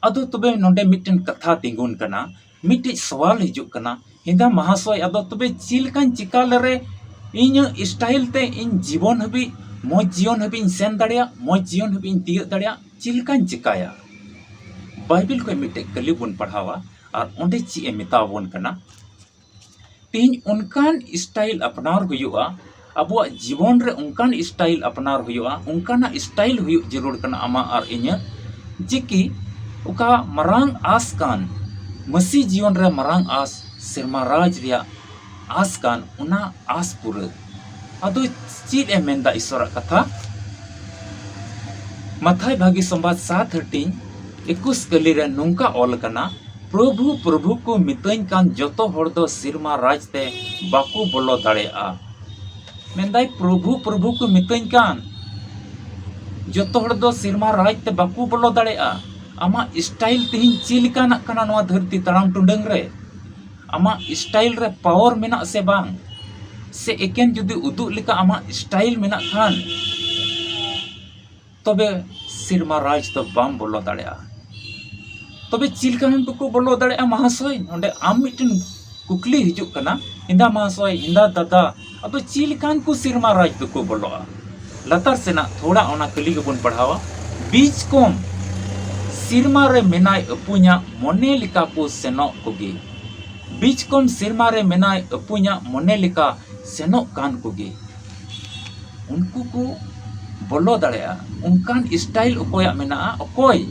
ᱟᱫᱚ ᱛᱚᱵᱮ ᱱᱚᱰᱮ ᱢᱤᱫᱴᱮᱱ ᱠᱟᱛᱷᱟ ᱛᱤᱸᱜᱩᱱ ᱠᱟᱱᱟ, ᱢᱤᱫᱴᱮᱡ ᱥᱚᱣᱟᱞ ᱦᱤᱡᱩᱜ ᱠᱟᱱᱟ, ᱦᱮᱸᱫᱟ ᱢᱟᱦᱟᱥᱚᱭ, ᱟᱫᱚ ᱛᱚᱵᱮ ᱪᱮᱫ ᱞᱮᱠᱟᱧ ᱪᱤᱠᱟ ᱞᱮᱨᱮ ᱤᱧᱟᱹᱜ ᱥᱴᱟᱭᱤᱞ ᱛᱮ ᱤᱧ ᱡᱤᱵᱚᱱ ᱦᱟᱹᱵᱤᱡ, ᱢᱚᱡᱽ ᱡᱤᱭᱚᱱ ᱦᱟᱹᱵᱤᱡ ᱤᱧ ᱥᱮᱱ ᱫᱟᱲᱮᱭᱟᱜ, ᱢᱚᱡᱽ ᱡᱤᱭᱚᱱ ᱦᱟᱹᱵᱤᱡ ᱤᱧ ᱛᱤᱭᱟᱹᱜ ᱫᱟᱲᱮᱭᱟᱜ, ᱪᱮᱫ ᱞᱮᱠᱟᱧ ᱪᱤᱠᱟᱭᱟ? ᱵᱟᱭᱵᱮᱞ ᱠᱷᱚᱱ ᱢᱤᱫᱴᱮᱡ ᱠᱟᱹᱞᱤ ᱵᱚᱱ ᱯᱟᱲᱦᱟᱣᱟ ᱟᱨ ᱚᱸᱰᱮ ᱪᱮᱫ ᱮ ᱢᱮᱛᱟ ᱵᱚᱱ ᱠᱟᱱᱟ? ᱛᱮᱦᱮᱧ ᱚᱱᱠᱟᱱ ᱥᱴᱟᱭᱤᱞ ᱟᱯᱱᱟᱨ ᱦᱩᱭᱩᱜᱼᱟ, ᱟᱵᱚᱣᱟᱜ ᱡᱤᱵᱚᱱ ᱨᱮ ᱚᱱᱠᱟᱱ ᱥᱴᱟᱭᱤᱞ ᱟᱯᱱᱟᱨ ᱦᱩᱭᱩᱜᱼᱟ, ᱚᱱᱠᱟᱱᱟᱜ ᱥᱴᱟᱭᱤᱞ ᱦᱩᱭᱩᱜ ᱡᱟᱹᱨᱩᱲ ᱠᱟᱱᱟ ᱟᱢᱟᱜ ᱟᱨ ᱤᱧᱟᱹᱜ, ᱡᱮ ᱠᱤ ᱚᱠᱟ ᱢᱟᱨᱟᱝ ᱟᱸᱥ ᱠᱟᱱ, ᱢᱟᱹᱥᱤ ᱡᱤᱭᱚᱱ ᱨᱮ ᱢᱟᱨᱟᱝ ᱟᱸᱥ, ᱥᱮᱨᱢᱟ ᱨᱟᱡᱽ ᱨᱮᱭᱟᱜ ᱟᱸᱥ ᱠᱟᱱ, ᱚᱱᱟ ᱟᱸᱥ ᱯᱩᱨᱟᱹ᱾ ᱟᱫᱚ ᱪᱮᱫ ᱮ ᱢᱮᱱᱫᱟ ᱤᱥᱚᱨᱟᱜ ᱠᱟᱛᱷᱟ? ᱢᱟᱛᱷᱟᱭ ᱵᱷᱟᱹᱜᱤ ᱥᱚᱢᱵᱟᱫ ᱥᱟᱛ ᱦᱟᱹᱴᱤᱧ ᱮᱠᱩᱥ ᱠᱟᱹᱞᱤ ᱨᱮ ᱱᱚᱝᱠᱟ ᱚᱞ ᱟᱠᱟᱱᱟ, "ᱯᱨᱚᱵᱷᱩ, ᱯᱨᱚᱵᱷᱩ ᱠᱚ ᱢᱤᱛᱟᱹᱧ ᱠᱟᱱ ᱡᱚᱛᱚ ᱦᱚᱲ ᱫᱚ ᱥᱮᱨᱢᱟ ᱨᱟᱡᱽ ᱛᱮ ᱵᱟᱠᱚ ᱵᱚᱞᱚ ᱫᱟᱲᱮᱭᱟᱜᱼᱟ᱾" ᱢᱮᱱᱫᱟᱭ, "ᱯᱨᱚᱵᱷᱩ, ᱯᱨᱚᱵᱷᱩ ᱠᱚ ᱢᱤᱛᱟᱹᱧ ᱠᱟᱱ ᱡᱚᱛᱚ ᱦᱚᱲ ᱫᱚ ᱥᱮᱨᱢᱟ ᱨᱟᱡᱽ ᱛᱮ ᱵᱟᱠᱚ ᱵᱚᱞᱚ ᱫᱟᱲᱮᱭᱟᱜᱼᱟ᱾" ᱟᱢᱟᱜ ᱥᱴᱟᱭᱤᱞ ᱛᱮᱦᱮᱧ ᱪᱮᱫ ᱞᱮᱠᱟᱱᱟᱜ ᱠᱟᱱᱟ ᱱᱚᱣᱟ ᱫᱷᱟᱹᱨᱛᱤ ᱛᱟᱲᱟᱢ ᱴᱩᱰᱟᱹᱝ ᱨᱮ? ᱟᱢᱟᱜ ᱥᱴᱟᱭᱤᱞ ᱨᱮ ᱯᱟᱣᱟᱨ ᱢᱮᱱᱟᱜ ᱥᱮ ᱵᱟᱝ? ᱥᱮ ᱮᱠᱮᱱ ᱡᱩᱫᱤ ᱩᱫᱩᱜ ᱞᱮᱠᱟ ᱟᱢᱟᱜ ᱥᱴᱟᱭᱤᱞ ᱢᱮᱱᱟᱜ ᱠᱷᱟᱱ, ᱛᱚᱵᱮ ᱥᱮᱨᱢᱟ ᱨᱟᱡᱽ ᱫᱚ ᱵᱟᱢ ᱵᱚᱞᱚ ᱫᱟᱲᱮᱭᱟᱜᱼᱟ᱾ ᱛᱚᱵᱮ ᱪᱮᱫ ᱞᱮᱠᱟᱱ ᱠᱚᱠᱚ ᱵᱚᱞᱚ ᱫᱟᱲᱮᱭᱟᱜᱼᱟ ᱢᱟᱦᱟᱥᱚᱭ? ᱱᱚᱰᱮ ᱟᱢ ᱢᱤᱫᱴᱮᱱ ᱠᱩᱠᱞᱤ ᱦᱤᱡᱩᱜ ᱠᱟᱱᱟ, ᱦᱮᱸᱫᱟ ᱢᱟᱦᱟᱥᱚᱭ, ᱦᱮᱸᱫᱟ ᱫᱟᱫᱟ, ᱟᱫᱚ ᱪᱮᱫ ᱞᱮᱠᱟᱱ ᱠᱚ ᱥᱮᱨᱢᱟ ᱨᱟᱡᱽ ᱫᱚᱠᱚ ᱵᱚᱞᱚᱜᱼᱟ? ᱞᱟᱛᱟᱨ ᱥᱮᱱᱟᱜ ᱛᱷᱚᱲᱟ ᱚᱱᱟ ᱠᱟᱹᱞᱤ ᱜᱮᱵᱚᱱ ᱯᱟᱲᱦᱟᱣᱟ᱾ ᱵᱤᱡᱽ ᱠᱚᱢ ᱥᱮᱨᱢᱟ ᱨᱮ ᱢᱮᱱᱟᱭ ᱟᱹᱯᱩᱧᱟᱜ ᱢᱚᱱᱮ ᱞᱮᱠᱟ ᱠᱚ ᱥᱮᱱᱚᱜ ᱠᱚᱜᱮ᱾ ᱵᱤᱡᱽ ᱠᱚᱢ ᱥᱮᱨᱢᱟ ᱨᱮ ᱢᱮᱱᱟᱭ ᱟᱹᱯᱩᱧᱟᱜ ᱢᱚᱱᱮ ᱞᱮᱠᱟ ᱥᱮᱱᱚᱜ ᱠᱟᱱ ᱠᱚᱜᱮ᱾ ᱩᱱᱠᱩ ᱠᱚ ᱵᱚᱞᱚ ᱫᱟᱲᱮᱭᱟᱜᱼᱟ᱾ ᱚᱱᱠᱟᱱ ᱥᱴᱟᱭᱤᱞ ᱚᱠᱚᱭᱟᱜ ᱢᱮᱱᱟᱜᱼᱟ, ᱚᱠᱚᱭ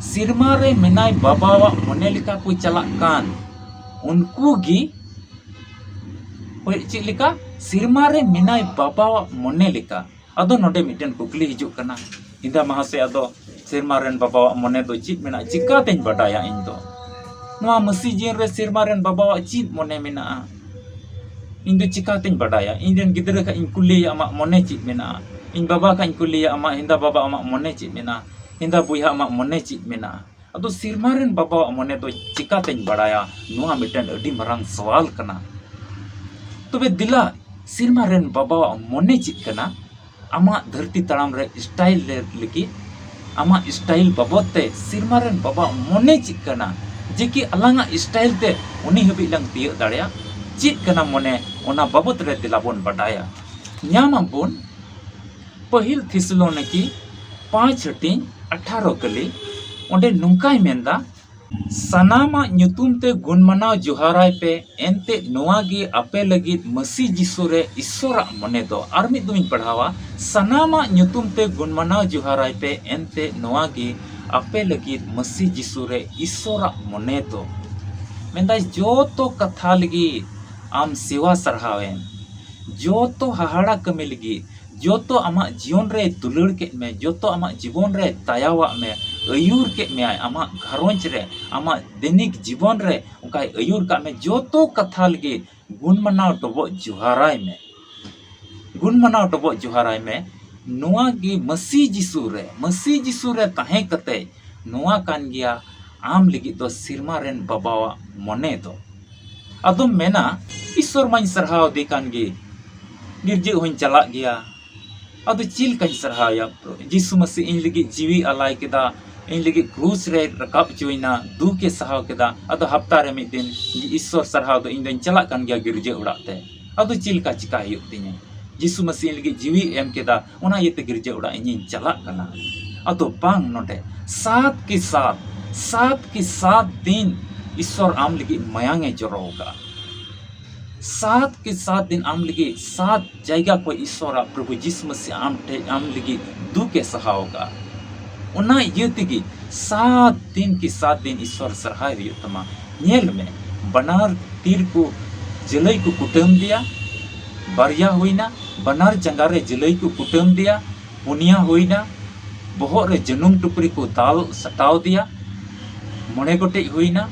ᱥᱮᱨᱢᱟ ᱨᱮ ᱢᱮᱱᱟᱭ ᱵᱟᱵᱟᱣᱟᱜ ᱢᱚᱱᱮ ᱞᱮᱠᱟ ᱠᱚ ᱪᱟᱞᱟᱜ ᱠᱟᱱ, ᱩᱱᱠᱩ ᱜᱮ᱾ ᱦᱳᱭ, ᱪᱮᱫ ᱞᱮᱠᱟ? ᱥᱮᱨᱢᱟ ᱨᱮ ᱢᱮᱱᱟᱭ ᱵᱟᱵᱟᱣᱟᱜ ᱢᱚᱱᱮ ᱞᱮᱠᱟ᱾ ᱟᱫᱚ ᱱᱚᱰᱮ ᱢᱤᱫᱴᱮᱱ ᱠᱩᱠᱞᱤ ᱦᱤᱡᱩᱜ ᱠᱟᱱᱟ, ᱦᱮᱸᱫᱟ ᱢᱟᱦᱟᱥᱚᱭ, ᱟᱫᱚ ᱥᱮᱨᱢᱟ ᱨᱮᱱ ᱵᱟᱵᱟᱣᱟᱜ ᱢᱚᱱᱮ ᱫᱚ ᱪᱮᱫ ᱢᱮᱱᱟᱜᱼᱟ? ᱪᱤᱠᱟᱛᱮᱧ ᱵᱟᱰᱟᱭᱟ ᱤᱧ ᱫᱚ? ᱱᱚᱣᱟ ᱢᱟᱹᱥᱤ ᱡᱤᱭᱚᱱ ᱨᱮ ᱥᱮᱨᱢᱟ ᱨᱮᱱ ᱵᱟᱵᱟᱣᱟᱜ ᱪᱮᱫ ᱢᱚᱱᱮ ᱢᱮᱱᱟᱜᱼᱟ? ᱤᱧ ᱫᱚ ᱪᱤᱠᱟᱛᱮᱧ ᱵᱟᱰᱟᱭᱟ? ᱤᱧ ᱨᱮᱱ ᱜᱤᱫᱽᱨᱟᱹ ᱠᱷᱟᱡ ᱤᱧ ᱠᱩᱞᱤᱭᱮᱭᱟ, "ᱟᱢᱟᱜ ᱢᱚᱱᱮ ᱪᱮᱫ ᱢᱮᱱᱟᱜᱼᱟ?" ᱤᱧ ᱵᱟᱵᱟ ᱠᱷᱟᱡ ᱤᱧ ᱠᱩᱞᱤᱭᱮᱭᱟ, "ᱟᱢᱟᱜ ᱦᱮᱸᱫᱟ ᱵᱟᱵᱟ, ᱟᱢᱟᱜ ᱢᱚᱱᱮ ᱪᱮᱫ ᱢᱮᱱᱟᱜᱼᱟ? ᱦᱮᱸᱫᱟ ᱵᱚᱭᱦᱟ, ᱟᱢᱟᱜ ᱢᱚᱱᱮ ᱪᱮᱫ ᱢᱮᱱᱟᱜᱼᱟ?" ᱟᱫᱚ ᱥᱮᱨᱢᱟ ᱨᱮᱱ ᱵᱟᱵᱟᱣᱟᱜ ᱢᱚᱱᱮ ᱫᱚ ᱪᱤᱠᱟᱛᱮᱧ ᱵᱟᱲᱟᱭᱟ? ᱱᱚᱣᱟ ᱢᱤᱫᱴᱮᱱ ᱟᱹᱰᱤ ᱢᱟᱨᱟᱝ ᱥᱚᱣᱟᱞ ᱠᱟᱱᱟ᱾ ᱛᱚᱵᱮ ᱫᱮᱞᱟ, ᱥᱮᱨᱢᱟ ᱨᱮᱱ ᱵᱟᱵᱟᱣᱟᱜ ᱢᱚᱱᱮ ᱪᱮᱫ ᱠᱟᱱᱟ? ᱟᱢᱟᱜ ᱫᱷᱟᱹᱨᱛᱤ ᱛᱟᱲᱟᱢ ᱨᱮ ᱥᱴᱟᱭᱤᱞ ᱞᱮ ᱞᱟᱹᱜᱤᱫ, ᱟᱢᱟᱜ ᱥᱴᱟᱭᱤᱞ ᱵᱟᱵᱚᱫ ᱛᱮ ᱥᱮᱨᱢᱟ ᱨᱮᱱ ᱵᱟᱵᱟᱣᱟᱜ ᱢᱚᱱᱮ ᱪᱮᱫ ᱠᱟᱱᱟ? ᱡᱮ ᱠᱤ ᱟᱞᱟᱝᱟᱜ ᱥᱴᱟᱭᱤᱞ ᱛᱮ ᱩᱱᱤ ᱦᱟᱹᱵᱤᱡ ᱞᱟᱝ ᱛᱤᱭᱟᱹᱜ ᱫᱟᱲᱮᱭᱟᱜ? ᱪᱮᱫ ᱠᱟᱱᱟ ᱢᱚᱱᱮ? ᱚᱱᱟ ᱵᱟᱵᱚᱫ ᱨᱮ ᱫᱮᱞᱟ ᱵᱚᱱ ᱵᱟᱰᱟᱭᱟ᱾ ᱧᱟᱢ ᱟᱵᱚᱱ ᱯᱟᱹᱦᱤᱞ ᱛᱷᱮᱥᱟᱞᱳᱱᱤᱠᱤ ᱯᱟᱸᱪ ᱦᱟᱹᱴᱤᱧ ᱟᱴᱷᱟᱨᱚ ᱠᱟᱹᱞᱤ, ᱚᱸᱰᱮ ᱱᱚᱝᱠᱟᱭ ᱢᱮᱱᱫᱟ, "ᱥᱟᱱᱟᱢᱟᱜ ᱧᱩᱛᱩᱢ ᱛᱮ ᱜᱩᱱ ᱢᱟᱱᱟᱣ ᱡᱚᱦᱟᱨᱟᱭ ᱯᱮ, ᱮᱱᱛᱮ ᱱᱚᱣᱟ ᱜᱮ ᱟᱯᱮ ᱞᱟᱹᱜᱤᱫ ᱢᱟᱹᱥᱤ ᱡᱤᱥᱩ ᱨᱮ ᱤᱥᱥᱚᱨᱟᱜ ᱢᱚᱱᱮ ᱫᱚ᱾" ᱟᱨ ᱢᱤᱫ ᱫᱚᱢᱤᱧ ᱯᱟᱲᱦᱟᱣᱟ, "ᱥᱟᱱᱟᱢᱟᱜ ᱧᱩᱛᱩᱢ ᱛᱮ ᱜᱩᱱ ᱢᱟᱱᱟᱣ ᱡᱚᱦᱟᱨᱟᱭ ᱯᱮ, ᱮᱱᱛᱮ ᱱᱚᱣᱟ ᱜᱮ ᱟᱯᱮ ᱞᱟᱹᱜᱤᱫ ᱢᱟᱹᱥᱤ ᱡᱤᱥᱩ ᱨᱮ ᱤᱥᱥᱚᱨᱟᱜ ᱢᱚᱱᱮ ᱫᱚ᱾" ᱢᱮᱱᱫᱟᱭ, ᱡᱚᱛᱚ ᱠᱟᱛᱷᱟ ᱞᱟᱹᱜᱤᱫ ᱟᱢ ᱥᱮᱣᱟ ᱥᱟᱨᱦᱟᱣ ᱮᱢ, ᱡᱚᱛᱚ ᱦᱟᱦᱟᱲᱟ ᱠᱟᱹᱢᱤ ᱞᱟᱹᱜᱤᱫ, ᱡᱚᱛᱚ ᱟᱢᱟᱜ ᱡᱤᱭᱚᱱ ᱨᱮ ᱫᱩᱞᱟᱹᱲ ᱠᱮᱫ ᱢᱮ, ᱡᱚᱛᱚ ᱟᱢᱟᱜ ᱡᱤᱵᱚᱱ ᱨᱮ ᱫᱟᱭᱟᱣᱟᱜ ᱢᱮ, ᱟᱹᱭᱩᱨ ᱠᱮᱫ ᱢᱮᱭᱟᱭ, ᱟᱢᱟᱜ ᱜᱷᱟᱨᱚᱸᱡᱽ ᱨᱮ, ᱟᱢᱟᱜ ᱫᱮᱱᱤᱠ ᱡᱤᱵᱚᱱ ᱨᱮ ᱚᱱᱠᱟᱭ ᱟᱹᱭᱩᱨ ᱠᱟᱜ ᱢᱮ, ᱡᱚᱛᱚ ᱠᱟᱛᱷᱟ ᱞᱟᱹᱜᱤᱫ ᱜᱩᱱ ᱢᱟᱱᱟᱣ ᱰᱚᱵᱚᱜ ᱡᱚᱦᱟᱨᱟᱭ ᱢᱮ᱾ ᱜᱩᱱ ᱢᱟᱱᱟᱣ ᱰᱚᱵᱚᱜ ᱡᱚᱦᱟᱨᱟᱭ ᱢᱮ᱾ ᱱᱚᱣᱟ ᱜᱮ ᱢᱟᱹᱥᱤ ᱡᱤᱥᱩ ᱨᱮ, ᱢᱟᱹᱥᱤ ᱡᱤᱥᱩ ᱨᱮ ᱛᱟᱦᱮᱸ ᱠᱟᱛᱮ ᱱᱚᱣᱟ ᱠᱟᱱ ᱜᱮᱭᱟ ᱟᱢ ᱞᱟᱹᱜᱤᱫ ᱫᱚ ᱥᱮᱨᱢᱟ ᱨᱮᱱ ᱵᱟᱵᱟᱣᱟᱜ ᱢᱚᱱᱮ ᱫᱚ᱾ ᱟᱫᱚᱢ ᱢᱮᱱᱟ, "ᱤᱥᱥᱚᱨ ᱢᱟᱧ ᱥᱟᱨᱦᱟᱣ ᱫᱮ ᱠᱟᱱ ᱜᱮ, ᱜᱤᱨᱡᱟᱹ ᱦᱚᱧ ᱪᱟᱞᱟᱜ ᱜᱮᱭᱟ, ᱟᱫᱚ ᱪᱮᱫ ᱞᱮᱠᱟᱧ ᱥᱟᱨᱦᱟᱣᱭᱟ? ᱡᱤᱥᱩ ᱢᱟᱹᱥᱤ ᱤᱧ ᱞᱟᱹᱜᱤᱫ ᱡᱤᱣᱤ ᱟᱞᱟᱭ ᱠᱮᱫᱟ, ᱤᱧ ᱞᱟᱹᱜᱤᱫ ᱠᱨᱩᱥ ᱨᱮ ᱨᱟᱠᱟᱵ ᱦᱚᱪᱚᱭᱮᱱᱟ, ᱫᱩᱠᱮ ᱥᱟᱦᱟᱣ ᱠᱮᱫᱟ, ᱟᱫᱚ ᱦᱟᱯᱛᱟ ᱨᱮ ᱢᱤᱫ ᱫᱤᱱ ᱤᱥᱥᱚᱨ ᱥᱟᱨᱦᱟᱣ ᱫᱚ ᱤᱧ ᱫᱚᱧ ᱪᱟᱞᱟᱜ ᱠᱟᱱ ᱜᱮᱭᱟ ᱜᱤᱨᱡᱟᱹ ᱚᱲᱟᱜ ᱛᱮ, ᱟᱫᱚ ᱪᱮᱫ ᱞᱮᱠᱟ ᱪᱤᱠᱟ ᱦᱩᱭᱩᱜ ᱛᱤᱧᱟᱹ? ᱡᱤᱥᱩ ᱢᱟᱹᱥᱤ ᱤᱧ ᱞᱟᱹᱜᱤᱫ ᱡᱤᱣᱤ ᱮᱢ ᱠᱮᱫᱟ, ᱚᱱᱟ ᱤᱭᱟᱹᱛᱮ ᱜᱤᱨᱡᱟᱹ ᱚᱲᱟᱜ ᱤᱧᱤᱧ ᱪᱟᱞᱟᱜ ᱠᱟᱱᱟ᱾" ᱟᱫᱚ ᱵᱟᱝ, ᱱᱚᱰᱮ ᱥᱟᱛ ᱠᱮ ᱥᱟᱛ, ᱥᱟᱛ ᱠᱮ ᱥᱟᱛ ᱫᱤᱱ ᱤᱥᱥᱚᱨ ᱟᱢ ᱞᱟᱹᱜᱤᱫ ᱢᱟᱭᱟᱝ ᱮ ᱡᱚᱨᱚ ᱟᱠᱟᱫᱼᱟ᱾ ᱥᱟᱛ ᱠᱮ ᱥᱟᱛ ᱫᱤᱱ ᱟᱢ ᱞᱟᱹᱜᱤᱫ ᱥᱟᱛ ᱡᱟᱭᱜᱟ ᱠᱷᱚᱱ ᱤᱥᱥᱚᱨᱟᱜ ᱯᱨᱚᱵᱷᱩ ᱡᱤᱥᱩ ᱢᱟᱹᱥᱤ ᱟᱢ ᱴᱷᱮᱱ ᱟᱢ ᱞᱟᱹᱜᱤᱫ ᱫᱩᱠ ᱮ ᱥᱟᱦᱟᱣ ᱟᱠᱟᱫᱼᱟ᱾ ᱚᱱᱟ ᱤᱭᱟᱹ ᱛᱮᱜᱮ ᱥᱟᱛ ᱫᱤᱱ ᱠᱮ ᱥᱟᱛ ᱫᱤᱱ ᱤᱥᱥᱚᱨ ᱥᱟᱨᱦᱟᱣ ᱦᱩᱭᱩᱜ ᱛᱟᱢᱟ᱾ ᱧᱮᱞ ᱢᱮ, ᱵᱟᱱᱟᱨ ᱛᱤ ᱨᱮᱠᱚ ᱡᱟᱹᱞᱟᱹᱭ ᱠᱚ ᱠᱩᱴᱟᱹᱢ ᱫᱮᱭᱟ, ᱵᱟᱨᱭᱟ ᱦᱩᱭᱱᱟ, ᱵᱟᱱᱟᱨ ᱡᱟᱸᱜᱟ ᱨᱮ ᱡᱟᱹᱞᱟᱹᱭ ᱠᱚ ᱠᱩᱴᱟᱹᱢ ᱫᱮᱭᱟ, ᱯᱩᱱᱭᱟ ᱦᱩᱭᱱᱟ, ᱵᱚᱦᱚᱜ ᱨᱮ ᱡᱟᱹᱱᱩᱢ ᱴᱩᱯᱨᱤ ᱠᱚ ᱫᱟᱞ ᱥᱟᱴᱟᱣ ᱫᱮᱭᱟ, ᱢᱚᱬᱮ ᱜᱚᱴᱮᱡ ᱦᱩᱭᱱᱟ,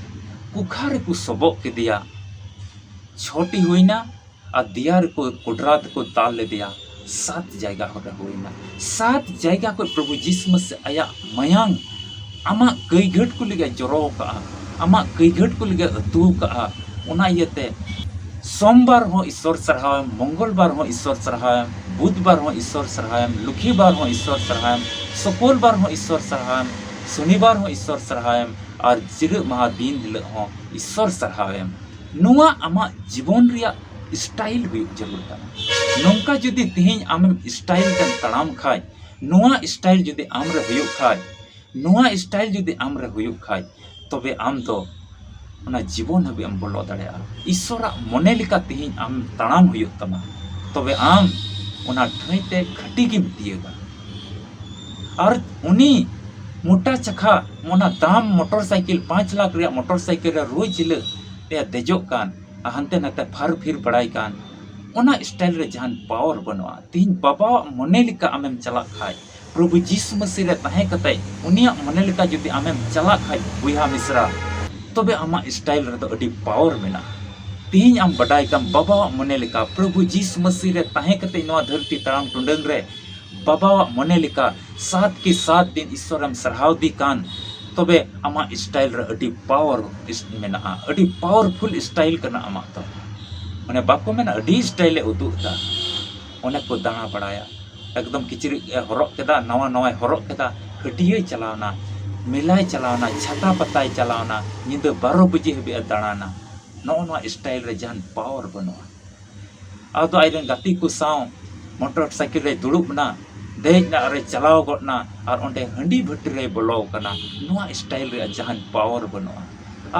ᱠᱩᱠᱷᱟ ᱨᱮᱠᱚ ᱥᱚᱵᱚᱜ ᱠᱮᱫᱮᱭᱟ, ᱪᱷᱚᱴᱤ ᱦᱩᱭᱱᱟ, ᱟᱨ ᱫᱮᱭᱟ ᱨᱮᱠᱚ ᱠᱚᱰᱨᱟ ᱛᱮᱠᱚ ᱫᱟᱞ ᱞᱮᱫᱮᱭᱟ᱾ ᱥᱟᱛ ᱡᱟᱭᱜᱟ ᱠᱚᱨᱮ ᱦᱩᱭᱱᱟ᱾ ᱥᱟᱛ ᱡᱟᱭᱜᱟ ᱠᱷᱚᱱ ᱯᱨᱚᱵᱷᱩ ᱡᱤᱥᱩ ᱢᱟᱥᱤ ᱟᱭᱟᱜ ᱢᱟᱭᱟᱝ ᱟᱢᱟᱜ ᱠᱟᱹᱭᱜᱷᱟᱹᱴ ᱠᱚ ᱞᱟᱹᱜᱤᱫ ᱡᱚᱨᱚ ᱟᱠᱟᱜᱼᱟ, ᱟᱢᱟᱜ ᱠᱟᱹᱭᱜᱷᱟᱹᱴ ᱠᱚ ᱞᱟᱹᱜᱤᱫ ᱟᱹᱛᱩ ᱟᱠᱟᱜᱼᱟ᱾ ᱚᱱᱟ ᱤᱭᱟᱹᱛᱮ ᱥᱳᱢᱵᱟᱨ ᱦᱚᱸ ᱤᱥᱥᱚᱨ ᱥᱟᱨᱦᱟᱣᱮᱢ, ᱢᱚᱝᱜᱚᱞᱵᱟᱨ ᱦᱚᱸ ᱤᱥᱥᱚᱨ ᱥᱟᱨᱦᱟᱣᱮᱢ, ᱵᱩᱫᱷᱵᱟᱨ ᱦᱚᱸ ᱤᱥᱥᱚᱨ ᱥᱟᱨᱦᱟᱣᱮᱢ, ᱞᱩᱠᱷᱤᱵᱟᱨ ᱦᱚᱸ ᱤᱥᱥᱚᱨ ᱥᱟᱨᱦᱟᱣᱮᱢ, ᱥᱩᱠᱚᱞᱵᱟᱨ ᱦᱚᱸ ᱤᱥᱥᱚᱨ ᱥᱟᱨᱦᱟᱣᱮᱢ, ᱥᱚᱱᱤᱵᱟᱨ ᱦᱚᱸ ᱤᱥᱥᱚᱨ ᱥᱟᱨᱦᱟᱣᱮᱢ, ᱟᱨ ᱡᱤᱨᱟᱹᱜ ᱢᱟᱦᱟ ᱫᱤᱱ ᱦᱤᱞᱳᱜ ᱦᱚᱸ ᱤᱥᱥᱚᱨ ᱥᱟᱨᱦᱟᱣᱮᱢ᱾ ᱱᱚᱣᱟ ᱟᱢᱟᱜ ᱡᱤᱵᱚᱱ ᱨᱮᱭᱟᱜ ᱥᱴᱟᱭᱤᱞ ᱦᱩᱭᱩᱜ ᱡᱟᱹᱨᱩᱲ ᱠᱟᱱᱟ᱾ ᱱᱚᱝᱠᱟ ᱡᱩᱫᱤ ᱛᱮᱦᱮᱧ ᱟᱢᱮᱢ ᱥᱴᱟᱭᱤᱞ ᱛᱮᱢ ᱛᱟᱲᱟᱢ ᱠᱷᱟᱡ, ᱱᱚᱣᱟ ᱥᱴᱟᱭᱤᱞ ᱡᱩᱫᱤ ᱟᱢ ᱨᱮ ᱦᱩᱭᱩᱜ ᱠᱷᱟᱡ, ᱱᱚᱣᱟ ᱥᱴᱟᱭᱤᱞ ᱡᱩᱫᱤ ᱟᱢ ᱨᱮ ᱦᱩᱭᱩᱜ ᱠᱷᱟᱡ, ᱛᱚᱵᱮ ᱟᱢ ᱫᱚ ᱚᱱᱟ ᱡᱤᱵᱚᱱ ᱦᱟᱹᱵᱤᱡ ᱮᱢ ᱵᱚᱞᱚ ᱫᱟᱲᱮᱭᱟᱜᱼᱟ᱾ ᱤᱥᱥᱚᱨᱟᱜ ᱢᱚᱱᱮ ᱞᱮᱠᱟ ᱛᱮᱦᱮᱧ ᱟᱢ ᱛᱟᱲᱟᱢ ᱦᱩᱭᱩᱜ ᱛᱟᱢᱟ, ᱛᱚᱵᱮ ᱟᱢ ᱚᱱᱟ ᱴᱷᱟᱹᱭ ᱛᱮ ᱠᱷᱟᱹᱴᱤ ᱜᱮᱢ ᱛᱤᱭᱟᱹᱜᱟ᱾ ᱟᱨ ᱩᱱᱤ ᱢᱚᱴᱟ ᱪᱟᱠᱷᱟ, ᱚᱱᱟ ᱫᱟᱢ ᱢᱚᱴᱚᱨ ᱥᱟᱭᱠᱮᱞ, ᱯᱟᱸᱪ ᱞᱟᱠᱷ ᱨᱮᱭᱟᱜ ᱢᱚᱴᱚᱨ ᱥᱟᱭᱠᱮᱞ ᱨᱮ ᱨᱳᱡᱽ ᱦᱤᱞᱳᱜ ᱮ ᱫᱮᱡᱚᱜ ᱠᱟᱱ ᱟᱨ ᱦᱟᱱᱛᱮ ᱱᱟᱛᱮ ᱯᱷᱟᱨ ᱯᱷᱤᱨ ᱵᱟᱲᱟᱭ ᱠᱟᱱ, ᱚᱱᱟ ᱥᱴᱟᱭᱤᱞ ᱨᱮ ᱡᱟᱦᱟᱱ ᱯᱟᱣᱟᱨ ᱵᱟᱹᱱᱩᱜᱼᱟ᱾ ᱛᱮᱦᱮᱧ ᱵᱟᱵᱟᱣᱟᱜ ᱢᱚᱱᱮ ᱞᱮᱠᱟ ᱟᱢᱮᱢ ᱪᱟᱞᱟᱜ ᱠᱷᱟᱡ, ᱯᱨᱚᱵᱷᱩ ᱡᱤᱥᱩ ᱢᱟᱹᱥᱤ ᱨᱮ ᱛᱟᱦᱮᱸ ᱠᱟᱛᱮ ᱩᱱᱤᱭᱟᱜ ᱢᱚᱱᱮ ᱞᱮᱠᱟ ᱡᱩᱫᱤ ᱟᱢᱮᱢ ᱪᱟᱞᱟᱜ ᱠᱷᱟᱡ ᱵᱚᱭᱦᱟ ᱢᱤᱥᱨᱟ, ᱛᱚᱵᱮ ᱟᱢᱟᱜ ᱥᱴᱟᱭᱤᱞ ᱨᱮᱫᱚ ᱟᱹᱰᱤ ᱯᱟᱣᱟᱨ ᱢᱮᱱᱟᱜᱼᱟ᱾ ᱛᱮᱦᱮᱧ ᱟᱢ ᱵᱟᱰᱟᱭ ᱠᱟᱢ, ᱵᱟᱵᱟᱣᱟᱜ ᱢᱚᱱᱮ ᱞᱮᱠᱟ ᱯᱨᱚᱵᱷᱩ ᱡᱤᱥᱩ ᱢᱟᱹᱥᱤ ᱨᱮ ᱛᱟᱦᱮᱸ ᱠᱟᱛᱮ ᱱᱚᱣᱟ ᱫᱷᱟᱹᱨᱛᱤ ᱛᱟᱲᱟᱢ ᱴᱩᱰᱟᱹᱝ ᱨᱮ ᱵᱟᱵᱟᱣᱟᱜ ᱢᱚᱱᱮ ᱞᱮᱠᱟ ᱥᱟᱛ ᱠᱤ ᱥᱟᱛ ᱫᱤᱱ ᱤᱥᱥᱚᱨᱮᱢ ᱥᱟᱨᱦᱟᱣ ᱫᱤ ᱠᱟᱱ, ᱛᱚᱵᱮ ᱟᱢᱟᱜ ᱥᱴᱟᱭᱤᱞ ᱨᱮ ᱟᱹᱰᱤ ᱯᱟᱣᱟᱨ ᱢᱮᱱᱟᱜᱼᱟ, ᱟᱹᱰᱤ ᱯᱟᱣᱟᱨᱯᱷᱩᱞ ᱥᱴᱟᱭᱤᱞ ᱠᱟᱱᱟ ᱟᱢᱟᱜ ᱫᱚ᱾ ᱢᱟᱱᱮ ᱵᱟᱠᱚ ᱢᱮᱱᱟ ᱟᱹᱰᱤ ᱥᱴᱟᱭᱤᱞᱮ ᱩᱫᱩᱜ ᱮᱫᱟ, ᱚᱱᱮ ᱠᱚ ᱫᱟᱬᱟ ᱵᱟᱲᱟᱭᱟ, ᱮᱠᱫᱚᱢ ᱠᱤᱪᱨᱤᱡ ᱮ ᱦᱚᱨᱚᱜ ᱠᱮᱫᱟ, ᱱᱟᱣᱟ ᱱᱟᱣᱟᱭ ᱦᱚᱨᱚᱜ ᱠᱮᱫᱟ, ᱦᱟᱹᱴᱤᱭᱟᱹᱭ ᱪᱟᱞᱟᱣᱱᱟ, ᱢᱮᱞᱟᱭ ᱪᱟᱞᱟᱣᱱᱟ, ᱪᱷᱟᱛᱟ ᱯᱟᱛᱟᱭ ᱪᱟᱞᱟᱣᱱᱟ, ᱧᱤᱫᱟᱹ ᱵᱟᱨᱚ ᱵᱟᱡᱮ ᱦᱟᱹᱵᱤᱡ ᱮ ᱫᱟᱬᱟᱱᱟ᱾ ᱱᱚᱜᱼᱚ ᱱᱚᱣᱟ ᱥᱴᱟᱭᱤᱞ ᱨᱮ ᱡᱟᱦᱟᱱ ᱯᱟᱣᱟᱨ ᱵᱟᱹᱱᱩᱜᱼᱟ᱾ ᱟᱫᱚ ᱟᱡᱨᱮᱱ ᱜᱟᱛᱮ ᱠᱚ ᱥᱟᱶ ᱢᱚᱴᱚᱨ ᱥᱟᱭᱠᱮᱞ ᱨᱮ ᱫᱩᱲᱩᱵ ᱮᱱᱟ, ᱫᱮᱡ ᱮᱱᱟ ᱟᱨᱮ ᱪᱟᱞᱟᱣ ᱜᱚᱫ ᱮᱱᱟ ᱟᱨ ᱚᱸᱰᱮ ᱦᱟᱺᱰᱤ ᱵᱷᱟᱹᱴᱤ ᱨᱮᱭ ᱵᱚᱞᱚ ᱟᱠᱟᱱᱟ᱾ ᱱᱚᱣᱟ ᱥᱴᱟᱭᱤᱞ ᱨᱮᱭᱟᱜ ᱡᱟᱦᱟᱱ ᱯᱟᱣᱟᱨ ᱵᱟᱹᱱᱩᱜᱼᱟ᱾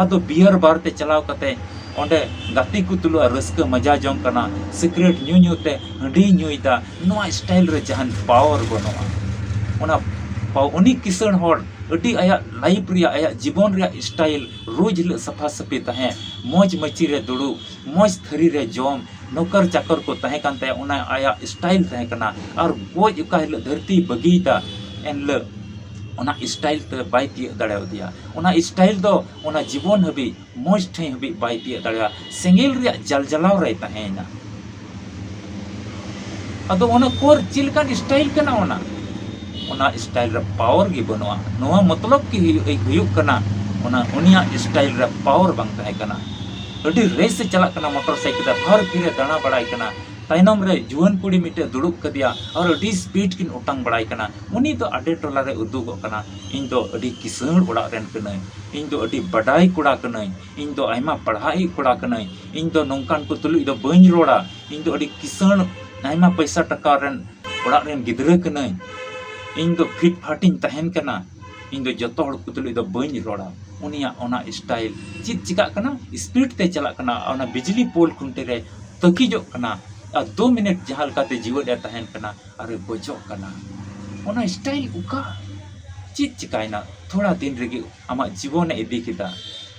ᱟᱫᱚ ᱵᱤᱭᱟᱨ ᱵᱟᱨ ᱛᱮ ᱪᱟᱞᱟᱣ ᱠᱟᱛᱮ ᱚᱸᱰᱮ ᱜᱟᱛᱮ ᱠᱚ ᱛᱩᱞᱩᱡ ᱨᱟᱹᱥᱠᱟᱹ ᱢᱟᱡᱟ ᱡᱚᱝ ᱠᱟᱱᱟ, ᱥᱤᱜᱨᱮᱴ ᱧᱩ ᱧᱩ ᱛᱮ ᱦᱟᱺᱰᱤ ᱧᱩᱭᱮᱫᱟ᱾ ᱱᱚᱣᱟ ᱥᱴᱟᱭᱤᱞ ᱨᱮ ᱡᱟᱦᱟᱱ ᱯᱟᱣᱟᱨ ᱵᱟᱹᱱᱩᱜᱼᱟ᱾ ᱚᱱᱟ ᱯᱟᱣ-, ᱩᱱᱤ ᱠᱤᱥᱟᱹᱬ ᱦᱚᱲ ᱟᱹᱰᱤ ᱟᱭᱟᱜ ᱞᱟᱭᱤᱯᱷ ᱨᱮᱭᱟᱜ, ᱟᱭᱟᱜ ᱡᱤᱵᱚᱱ ᱨᱮᱭᱟᱜ ᱥᱴᱟᱭᱤᱞ ᱨᱳᱡᱽ ᱦᱤᱞᱳᱜ ᱥᱟᱯᱷᱟ ᱥᱟᱹᱯᱷᱤ ᱛᱟᱦᱮᱸ, ᱢᱚᱡᱽ ᱢᱟᱹᱪᱤ ᱨᱮ ᱫᱩᱲᱩᱵ, ᱢᱚᱡᱽ ᱛᱷᱟᱹᱨᱤ ᱨᱮ ᱡᱚᱢ, ᱱᱚᱠᱚᱨ ᱪᱟᱠᱚᱨ ᱠᱚ ᱛᱟᱦᱮᱸ ᱠᱟᱱ ᱛᱟᱭᱟ, ᱚᱱᱟ ᱟᱭᱟᱜ ᱥᱴᱟᱭᱤᱞ ᱛᱟᱦᱮᱸ ᱠᱟᱱᱟ᱾ ᱟᱨ ᱜᱚᱡ ᱚᱠᱟ ᱦᱤᱞᱳᱜ ᱫᱷᱟᱹᱨᱛᱤᱭ ᱵᱟᱹᱜᱤᱭᱮᱫᱟ, ᱮᱱᱦᱤᱞᱳᱜ ᱚᱱᱟ ᱥᱴᱟᱭᱤᱞ ᱛᱮ ᱵᱟᱭ ᱛᱤᱭᱟᱹᱜ ᱫᱟᱲᱮᱭᱟᱫᱮᱭᱟ᱾ ᱚᱱᱟ ᱥᱴᱟᱭᱤᱞ ᱫᱚ ᱚᱱᱟ ᱡᱤᱵᱚᱱ ᱦᱟᱹᱵᱤᱡ, ᱢᱚᱡᱽ ᱴᱷᱟᱹᱭ ᱦᱟᱹᱵᱤᱡ ᱵᱟᱭ ᱛᱤᱭᱟᱹᱜ ᱫᱟᱲᱮᱭᱟᱜᱼᱟ᱾ ᱥᱮᱸᱜᱮᱞ ᱨᱮᱭᱟᱜ ᱡᱟᱞᱡᱟᱞᱟᱣ ᱨᱮᱭ ᱛᱟᱦᱮᱸᱭᱮᱱᱟ᱾ ᱟᱫᱚ ᱚᱱᱟ ᱠᱚᱨ ᱪᱮᱫ ᱞᱮᱠᱟᱱ ᱥᱴᱟᱭᱤᱞ ᱠᱟᱱᱟ ᱚᱱᱟ? ᱚᱱᱟ ᱥᱴᱟᱭᱤᱞ ᱨᱮ ᱯᱟᱣᱟᱨ ᱜᱮ ᱵᱟᱹᱱᱩᱜᱼᱟ᱾ ᱱᱚᱣᱟ ᱢᱚᱛᱞᱚᱵ ᱜᱮ ᱦᱩᱭᱩᱜ, ᱦᱩᱭᱩᱜ ᱠᱟᱱᱟ, ᱚᱱᱟ ᱩᱱᱤᱭᱟᱜ ᱥᱴᱟᱭᱤᱞ ᱨᱮ ᱯᱟᱣᱟᱨ ᱵᱟᱝ ᱛᱟᱦᱮᱸ ᱠᱟᱱᱟ᱾ ᱟᱹᱰᱤ ᱨᱮᱥ ᱮ ᱪᱟᱞᱟᱜ ᱠᱟᱱᱟ, ᱢᱚᱴᱚᱨ ᱥᱟᱭᱠᱮᱞ ᱛᱮ ᱯᱷᱟᱨ ᱯᱷᱤᱨ ᱮ ᱫᱟᱬᱟ ᱵᱟᱲᱟᱭ ᱠᱟᱱᱟ᱾ ᱛᱟᱭᱱᱚᱢ ᱨᱮ ᱡᱩᱣᱟᱹᱱ ᱠᱩᱲᱤ ᱢᱤᱫᱴᱮᱡ ᱫᱩᱲᱩᱵ ᱠᱟᱫᱮᱭᱟ ᱟᱨ ᱟᱹᱰᱤ ᱥᱯᱤᱰ ᱠᱤᱱ ᱚᱴᱟᱝ ᱵᱟᱲᱟᱭ ᱠᱟᱱᱟ᱾ ᱩᱱᱤ ᱫᱚ ᱟᱰᱮ ᱴᱚᱞᱟ ᱨᱮ ᱩᱫᱩᱜᱚᱜ ᱠᱟᱱᱟ, "ᱤᱧ ᱫᱚ ᱟᱹᱰᱤ ᱠᱤᱥᱟᱹᱬ ᱚᱲᱟᱜ ᱨᱮᱱ ᱠᱟᱹᱱᱟᱹᱧ, ᱤᱧ ᱫᱚ ᱟᱹᱰᱤ ᱵᱟᱰᱟᱭ ᱠᱚᱲᱟ ᱠᱟᱹᱱᱟᱹᱧ, ᱤᱧ ᱫᱚ ᱟᱭᱢᱟ ᱯᱟᱲᱦᱟᱜ ᱤᱡ ᱠᱚᱲᱟ ᱠᱟᱹᱱᱟᱹᱧ, ᱤᱧ ᱫᱚ ᱱᱚᱝᱠᱟᱱ ᱠᱚ ᱛᱩᱞᱩᱡ ᱫᱚ ᱵᱟᱹᱧ ᱨᱚᱲᱟ, ᱤᱧ ᱫᱚ ᱟᱹᱰᱤ ᱠᱤᱥᱟᱹᱬ, ᱟᱭᱢᱟ ᱯᱚᱭᱥᱟ ᱴᱟᱠᱟ ᱨᱮᱱ ᱚᱲᱟᱜ ᱨᱮᱱ ᱜᱤᱫᱽᱨᱟᱹ ᱠᱟᱹᱱᱟᱹᱧ, ᱤᱧ ᱫᱚ ᱯᱷᱤᱴ ᱯᱷᱟᱴ ᱤᱧ ᱛᱟᱦᱮᱱ ᱠᱟᱱᱟ, ᱤᱧ ᱫᱚ ᱡᱚᱛᱚ ᱦᱚᱲ ᱠᱚ ᱛᱩᱞᱩᱡ ᱫᱚ ᱵᱟᱹᱧ ᱨᱚᱲᱟ᱾" ᱩᱱᱤᱭᱟᱜ ᱚᱱᱟ ᱥᱴᱟᱭᱤᱞ ᱪᱮᱫ ᱪᱤᱠᱟᱜ ᱠᱟᱱᱟ? ᱥᱯᱤᱰ ᱛᱮ ᱪᱟᱞᱟᱜ ᱠᱟᱱᱟ, ᱚᱱᱟ ᱵᱤᱡᱽᱞᱤ ᱯᱳᱞ ᱠᱷᱩᱱᱴᱤ ᱨᱮ ᱛᱟᱹᱠᱤᱡᱚᱜ ᱠᱟᱱᱟ, ᱟᱨ ᱫᱩ ᱢᱤᱱᱤᱴ ᱡᱟᱦᱟᱸ ᱞᱮᱠᱟᱛᱮ ᱡᱤᱣᱮᱫ ᱮ ᱛᱟᱦᱮᱱ ᱠᱟᱱᱟ ᱟᱨᱮ ᱜᱚᱡᱚᱜ ᱠᱟᱱᱟ᱾ ᱚᱱᱟ ᱥᱴᱟᱭᱤᱞ ᱚᱠᱟ ᱪᱮᱫ ᱪᱤᱠᱟᱭᱮᱱᱟ? ᱛᱷᱚᱲᱟ ᱫᱤᱱ ᱨᱮᱜᱮ ᱟᱢᱟᱜ ᱡᱤᱵᱚᱱᱮ ᱤᱫᱤ ᱠᱮᱫᱟ᱾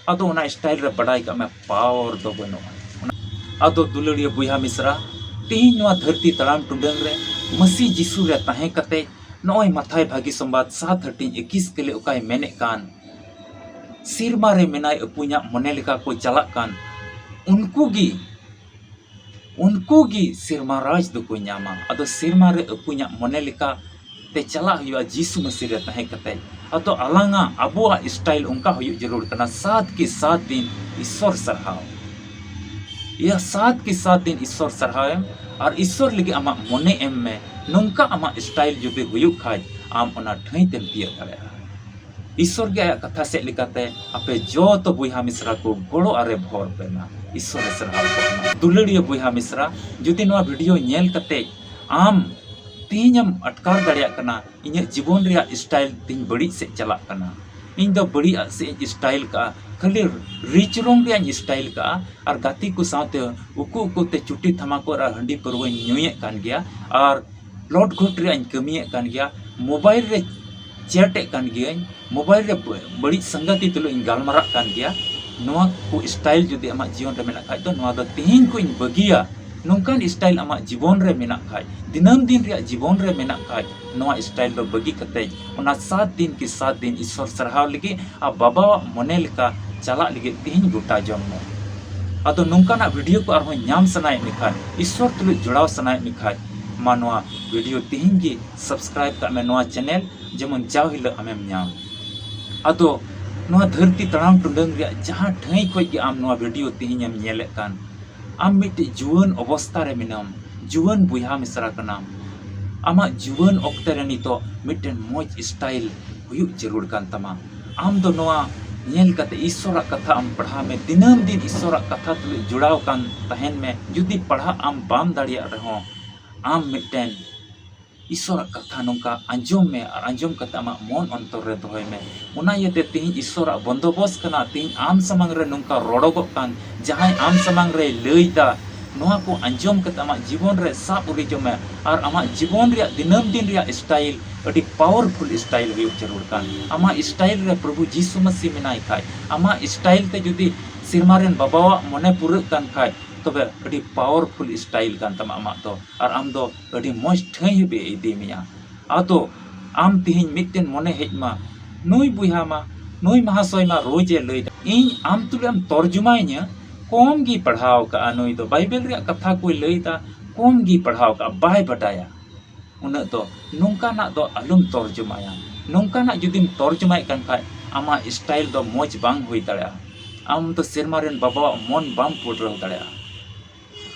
ᱟᱫᱚ ᱚᱱᱟ ᱥᱴᱟᱭᱤᱞ ᱨᱮ ᱵᱟᱰᱟᱭ ᱠᱟᱜ ᱢᱮ, ᱯᱟᱣᱟᱨ ᱫᱚ ᱵᱟᱹᱱᱩᱜᱼᱟ᱾ ᱚᱱᱟ, ᱟᱫᱚ ᱫᱩᱞᱟᱹᱲᱤᱭᱟᱹ ᱵᱚᱭᱦᱟ ᱢᱤᱥᱨᱟ, ᱛᱮᱦᱮᱧ ᱱᱚᱣᱟ ᱫᱷᱟᱹᱨᱛᱤ ᱛᱟᱲᱟᱢ ᱴᱩᱰᱟᱹᱝ ᱨᱮ ᱢᱟᱹᱥᱤ ᱡᱤᱥᱩ ᱨᱮ ᱛᱟᱦᱮᱸ ᱠᱟᱛᱮ ᱱᱚᱜᱼᱚᱭ ᱢᱟᱛᱷᱟᱭ ᱵᱷᱟᱹᱜᱤ ᱥᱚᱢᱵᱟᱫ ᱥᱟᱛ ᱦᱟᱹᱴᱤᱧ ᱮᱠᱤᱥ ᱠᱟᱹᱞᱤ ᱚᱠᱟᱭ ᱢᱮᱱᱮᱫ ᱠᱟᱱ, "ᱥᱮᱨᱢᱟ ᱨᱮ ᱢᱮᱱᱟᱭ ᱟᱹᱯᱩᱧᱟᱜ ᱢᱚᱱᱮ ᱞᱮᱠᱟ ᱠᱚ ᱪᱟᱞᱟᱜ ᱠᱟᱱ, ᱩᱱᱠᱩ ᱜᱮ, ᱩᱱᱠᱩ ᱜᱮ ᱥᱮᱨᱢᱟ ᱨᱟᱡᱽ ᱫᱚᱠᱚ ᱧᱟᱢᱟ᱾" ᱟᱫᱚ ᱥᱮᱨᱢᱟ ᱨᱮ ᱟᱹᱯᱩᱧᱟᱜ ᱢᱚᱱᱮ ᱞᱮᱠᱟ ᱛᱮ ᱪᱟᱞᱟᱜ ᱦᱩᱭᱩᱜᱼᱟ ᱡᱤᱥᱩ ᱢᱟᱹᱥᱤ ᱨᱮ ᱛᱟᱦᱮᱸ ᱠᱟᱛᱮ᱾ ᱟᱫᱚ ᱟᱞᱟᱝᱟᱜ, ᱟᱵᱚᱣᱟᱜ style ᱚᱱᱠᱟ ᱦᱩᱭᱩᱜ ᱡᱟᱹᱨᱩᱲ ᱠᱟᱱᱟ, ᱥᱟᱛ ᱠᱤ ᱥᱟᱛ ᱫᱤᱱ ᱤᱥᱥᱚᱨ ᱥᱟᱨᱦᱟᱣ᱾ ᱭᱟ ᱥᱟᱛ ᱠᱤ ᱥᱟᱛ ᱫᱤᱱ ᱤᱥᱥᱚᱨ ᱥᱟᱨᱦᱟᱣ ᱮᱢ ᱟᱨ ᱤᱥᱥᱚᱨ ᱞᱟᱹᱜᱤᱫ ᱟᱢᱟᱜ ᱢᱚᱱᱮ ᱮᱢ ᱢᱮ᱾ ᱱᱚᱝᱠᱟ ᱟᱢᱟᱜ style ᱡᱩᱫᱤ ᱦᱩᱭᱩᱜ ᱠᱷᱟᱡ, ᱟᱢ ᱚᱱᱟ ᱴᱷᱟᱹᱭ ᱛᱮᱢ ᱛᱤᱭᱟᱹᱜ ᱫᱟᱲᱮᱭᱟᱜᱼᱟ᱾ ᱤᱥᱥᱚᱨ ᱜᱮ ᱟᱭᱟᱜ ᱠᱟᱛᱷᱟ ᱥᱮᱫ ᱞᱮᱠᱟᱛᱮ ᱟᱯᱮ ᱡᱚᱛᱚ ᱵᱚᱭᱦᱟ ᱢᱤᱥᱨᱟ ᱠᱚ ᱜᱚᱲᱚ ᱟᱨᱮ ᱵᱷᱚᱨ ᱯᱮ ᱢᱟ᱾ ᱤᱥᱥᱚᱨᱮ ᱥᱟᱨᱦᱟᱣ ᱠᱚ ᱢᱟ᱾ ᱫᱩᱞᱟᱹᱲᱤᱭᱟᱹ ᱵᱚᱭᱦᱟ ᱢᱤᱥᱨᱟ, ᱡᱩᱫᱤ ᱱᱚᱣᱟ video ᱧᱮᱞ ᱠᱟᱛᱮ ᱟᱢ ᱛᱮᱦᱮᱧ ᱮᱢ ᱟᱴᱠᱟᱨ ᱫᱟᱲᱮᱭᱟᱜ ᱠᱟᱱᱟ, ᱤᱧᱟᱹᱜ ᱡᱤᱵᱚᱱ ᱨᱮᱭᱟᱜ style ᱛᱤᱧ ᱵᱟᱹᱲᱤᱡ ᱥᱮᱫ ᱪᱟᱞᱟᱜ ᱠᱟᱱᱟ, ᱤᱧ ᱫᱚ ᱵᱟᱹᱲᱤᱡ ᱟᱜ ᱥᱮᱫ ᱤᱧ style ᱠᱟᱜᱼᱟ, ᱠᱷᱟᱹᱞᱤ ᱨᱤᱪ ᱨᱚᱝ ᱨᱮᱭᱟᱜ ᱤᱧ style ᱠᱟᱜᱼᱟ, ᱟᱨ ᱜᱟᱛᱮ ᱠᱚ ᱥᱟᱶᱛᱮ ᱩᱠᱩ ᱩᱠᱩ ᱛᱮ ᱪᱩᱴᱤ ᱛᱷᱟᱢᱟᱠᱩᱨ ᱟᱨ ᱦᱟᱺᱰᱤ ᱯᱟᱹᱨᱣᱟᱹᱧ ᱧᱩᱭᱮᱫ ᱠᱟᱱ ᱜᱮᱭᱟ, ᱟᱨ ᱞᱚᱴ ᱜᱷᱩᱴ ᱨᱮᱭᱟᱜ ᱤᱧ ᱠᱟᱹᱢᱤᱭᱮᱫ ᱠᱟᱱ ᱜᱮᱭᱟ, mobile ᱨᱮ chat ᱮᱫ ᱠᱟᱱ ᱜᱤᱭᱟᱹᱧ, mobile ᱨᱮ ᱵᱟᱹ-, ᱵᱟᱹᱲᱤᱡ ᱥᱟᱝᱜᱟᱛᱤ ᱛᱩᱞᱩᱡ ᱤᱧ ᱜᱟᱞᱢᱟᱨᱟᱜ ᱠᱟᱱ ᱜᱮᱭᱟ᱾ ᱱᱚᱣᱟ ᱠᱚ style ᱡᱩᱫᱤ ᱟᱢᱟᱜ ᱡᱤᱭᱚᱱ ᱨᱮ ᱢᱮᱱᱟᱜ ᱠᱷᱟᱡ ᱫᱚ, ᱱᱚᱣᱟ ᱫᱚ ᱛᱮᱦᱮᱧ ᱠᱷᱚᱱ ᱤᱧ ᱵᱟᱹᱜᱤᱭᱟ᱾ ᱱᱚᱝᱠᱟᱱ style ᱟᱢᱟᱜ ᱡᱤᱵᱚᱱ ᱨᱮ ᱢᱮᱱᱟᱜ ᱠᱷᱟᱡ, ᱫᱤᱱᱟᱹᱢ ᱫᱤᱱ ᱨᱮᱭᱟᱜ ᱡᱤᱵᱚᱱ ᱨᱮ ᱢᱮᱱᱟᱜ ᱠᱷᱟᱡ, ᱱᱚᱣᱟ style ᱫᱚ ᱵᱟᱹᱜᱤ ᱠᱟᱛᱮ ᱚᱱᱟ ᱥᱟᱛ ᱫᱤᱱ ᱠᱤ ᱥᱟᱛ ᱫᱤᱱ ᱤᱥᱥᱚᱨ ᱥᱟᱨᱦᱟᱣ ᱞᱟᱹᱜᱤᱫ ᱟᱨ ᱵᱟᱵᱟᱣᱟᱜ ᱢᱚᱱᱮ ᱞᱮᱠᱟ ᱪᱟᱞᱟᱜ ᱞᱟᱹᱜᱤᱫ ᱛᱮᱦᱮᱧ ᱜᱚᱴᱟ ᱡᱚᱝ ᱢᱮ᱾ ᱟᱫᱚ ᱱᱚᱝᱠᱟᱱᱟᱜ video ᱠᱚ ᱟᱨᱦᱚᱸ ᱧᱟᱢ ᱥᱟᱱᱟᱭᱮᱫ ᱢᱮ ᱠᱷᱟᱡ, ᱤᱥᱥᱚᱨ ᱛᱩᱞᱩᱡ ᱡᱚᱲᱟᱣ ᱥᱟᱱᱟᱭᱮᱫ ᱢᱮ ᱠᱷᱟᱡ, ᱢᱟ ᱱᱚᱣᱟ video ᱛᱮᱦᱮᱧ ᱜᱮ subscribe ᱠᱟᱜ ᱢᱮ ᱱᱚᱣᱟ channel, ᱡᱮᱢᱚᱱ ᱡᱟᱣ ᱦᱤᱞᱳᱜ ᱟᱢᱮᱢ ᱧᱟᱢ᱾ ᱟᱫᱚ ᱱᱚᱣᱟ ᱫᱷᱟᱹᱨᱛᱤ ᱛᱟᱲᱟᱢ ᱴᱩᱰᱟᱹᱝ ᱨᱮᱭᱟᱜ ᱡᱟᱦᱟᱸ ᱴᱷᱟᱹᱭ ᱠᱷᱚᱡ ᱜᱮ ᱟᱢ ᱱᱚᱣᱟ video ᱛᱮᱦᱮᱧ ᱮᱢ ᱧᱮᱞᱮᱫ ᱠᱟᱱ, ᱟᱢ ᱢᱤᱫᱴᱮᱡ ᱡᱩᱣᱟᱹᱱ ᱚᱵᱚᱥᱛᱟ ᱨᱮ ᱢᱮᱱᱟᱢ, ᱡᱩᱣᱟᱹᱱ ᱵᱚᱭᱦᱟ ᱢᱤᱥᱨᱟ ᱠᱟᱱᱟᱢ᱾ ᱟᱢᱟᱜ ᱡᱩᱣᱟᱹᱱ ᱚᱠᱛᱮ ᱨᱮ ᱱᱤᱛᱚᱜ ᱢᱤᱫᱴᱮᱱ ᱢᱚᱡᱽ style ᱦᱩᱭᱩᱜ ᱡᱟᱹᱨᱩᱲ ᱠᱟᱱ ᱛᱟᱢᱟ᱾ ᱟᱢ ᱫᱚ ᱱᱚᱣᱟ ᱧᱮᱞ ᱠᱟᱛᱮ ᱤᱥᱥᱚᱨᱟᱜ ᱠᱟᱛᱷᱟ ᱟᱢ ᱯᱟᱲᱦᱟᱣ ᱢᱮ, ᱫᱤᱱᱟᱹᱢ ᱫᱤᱱ ᱤᱥᱥᱚᱨᱟᱜ ᱠᱟᱛᱷᱟ ᱛᱩᱞᱩᱡ ᱡᱚᱲᱟᱣ ᱠᱟᱱ ᱛᱟᱦᱮᱱ ᱢᱮ᱾ ᱡᱩᱫᱤ ᱯᱟᱲᱦᱟᱜ ᱟᱢ ᱵᱟᱢ ᱫᱟᱲᱮᱭᱟᱜ ᱨᱮᱦᱚᱸ, ᱟᱢ ᱢᱤᱫᱴᱮᱱ ᱤᱥᱥᱚᱨᱟᱜ ᱠᱟᱛᱷᱟ ᱱᱚᱝᱠᱟ ᱟᱸᱡᱚᱢ ᱢᱮ ᱟᱨ ᱟᱸᱡᱚᱢ ᱠᱟᱛᱮ ᱟᱢᱟᱜ ᱢᱚᱱ ᱚᱱᱛᱚᱨ ᱨᱮ ᱫᱚᱦᱚᱭ ᱢᱮ᱾ ᱚᱱᱟ ᱤᱭᱟᱹᱛᱮ ᱛᱮᱦᱮᱧ ᱤᱥᱥᱚᱨᱟᱜ ᱵᱚᱱᱫᱚᱵᱚᱥ ᱠᱟᱱᱟ, ᱛᱮᱦᱮᱧ ᱟᱢ ᱥᱟᱢᱟᱝ ᱨᱮ ᱱᱚᱝᱠᱟ ᱨᱚᱲᱚᱜᱚᱜ ᱠᱟᱱ, ᱡᱟᱦᱟᱸᱭ ᱟᱢ ᱥᱟᱢᱟᱝ ᱨᱮᱭ ᱞᱟᱹᱭ ᱫᱟ, ᱱᱚᱣᱟ ᱠᱚ ᱟᱸᱡᱚᱢ ᱠᱟᱛᱮ ᱟᱢᱟᱜ ᱡᱤᱵᱚᱱ ᱨᱮ ᱥᱟᱵ ᱩᱨᱤᱡᱚᱜ ᱢᱮ ᱟᱨ ᱟᱢᱟᱜ ᱡᱤᱵᱚᱱ ᱨᱮᱭᱟᱜ ᱫᱤᱱᱟᱹᱢ ᱫᱤᱱ ᱨᱮᱭᱟᱜ style ᱟᱹᱰᱤ powerful style ᱦᱩᱭᱩᱜ ᱡᱟᱹᱨᱩᱲ ᱠᱟᱱ᱾ ᱟᱢᱟᱜ style ᱨᱮ ᱯᱨᱚᱵᱷᱩ ᱡᱤᱥᱩ ᱢᱟᱹᱥᱤ ᱢᱮᱱᱟᱭ ᱠᱷᱟᱡ, ᱟᱢᱟᱜ style ᱛᱮ ᱡᱩᱫᱤ ᱥᱮᱨᱢᱟ ᱨᱮᱱ ᱵᱟᱵᱟᱣᱟᱜ ᱢᱚᱱᱮ ᱯᱩᱨᱟᱹᱜ ᱠᱟᱱ ᱠᱷᱟᱡ, ᱛᱚᱵᱮ ᱟᱹᱰᱤ powerful style ᱠᱟᱱ ᱛᱟᱢᱟ ᱟᱢᱟᱜ ᱫᱚ, ᱟᱨ ᱟᱢ ᱫᱚ ᱟᱹᱰᱤ ᱢᱚᱡᱽ ᱴᱷᱟᱹᱭ ᱦᱟᱹᱵᱤᱡ ᱮ ᱤᱫᱤ ᱢᱮᱭᱟ᱾ ᱟᱫᱚ ᱟᱢ ᱛᱮᱦᱮᱧ ᱢᱤᱫᱴᱮᱱ ᱢᱚᱱᱮ ᱦᱮᱡ ᱢᱟ, ᱱᱩᱭ ᱵᱚᱭᱦᱟ ᱢᱟ, ᱱᱩᱭ ᱢᱟᱦᱟᱥᱚᱭ ᱢᱟ ᱨᱳᱡᱽ ᱮ ᱞᱟᱹᱭ ᱫᱟ, ᱤᱧ ᱟᱢ ᱛᱩᱞᱩᱡ ᱮᱢ ᱛᱚᱨᱡᱚᱢᱟᱭᱤᱧᱟᱹ, ᱠᱚᱢ ᱜᱮᱭ ᱯᱟᱲᱦᱟᱣ ᱠᱟᱜᱼᱟ ᱱᱩᱭ ᱫᱚ, ᱵᱟᱭᱵᱮᱞ ᱨᱮᱭᱟᱜ ᱠᱟᱛᱷᱟ ᱠᱚᱭ ᱞᱟᱹᱭ ᱫᱟ, ᱠᱚᱢ ᱜᱮᱭ ᱯᱟᱲᱦᱟᱣ ᱠᱟᱜᱼᱟ, ᱵᱟᱭ ᱵᱟᱰᱟᱭᱟ᱾ ᱩᱱᱟᱹᱜ ᱫᱚ ᱱᱚᱝᱠᱟᱱᱟᱜ ᱫᱚ ᱟᱞᱚᱢ ᱛᱚᱨᱡᱚᱢᱟᱭᱟ᱾ ᱱᱚᱝᱠᱟᱱᱟᱜ ᱡᱩᱫᱤᱢ ᱛᱚᱨᱡᱚᱢᱟᱭᱮᱫ ᱠᱟᱱ ᱠᱷᱟᱡ, ᱟᱢᱟᱜ style ᱫᱚ ᱢᱚᱡᱽ ᱵᱟᱝ ᱦᱩᱭ ᱫᱟᱲᱮᱭᱟᱜᱼᱟ᱾ ᱟᱢ ᱫᱚ ᱥᱮᱨᱢᱟ ᱨᱮᱱ ᱵᱟᱵᱟᱣᱟᱜ ᱢᱚᱱ ᱵᱟᱢ ᱯᱩᱨᱟᱹᱣ ᱫᱟᱲᱮᱭᱟᱜᱼᱟ᱾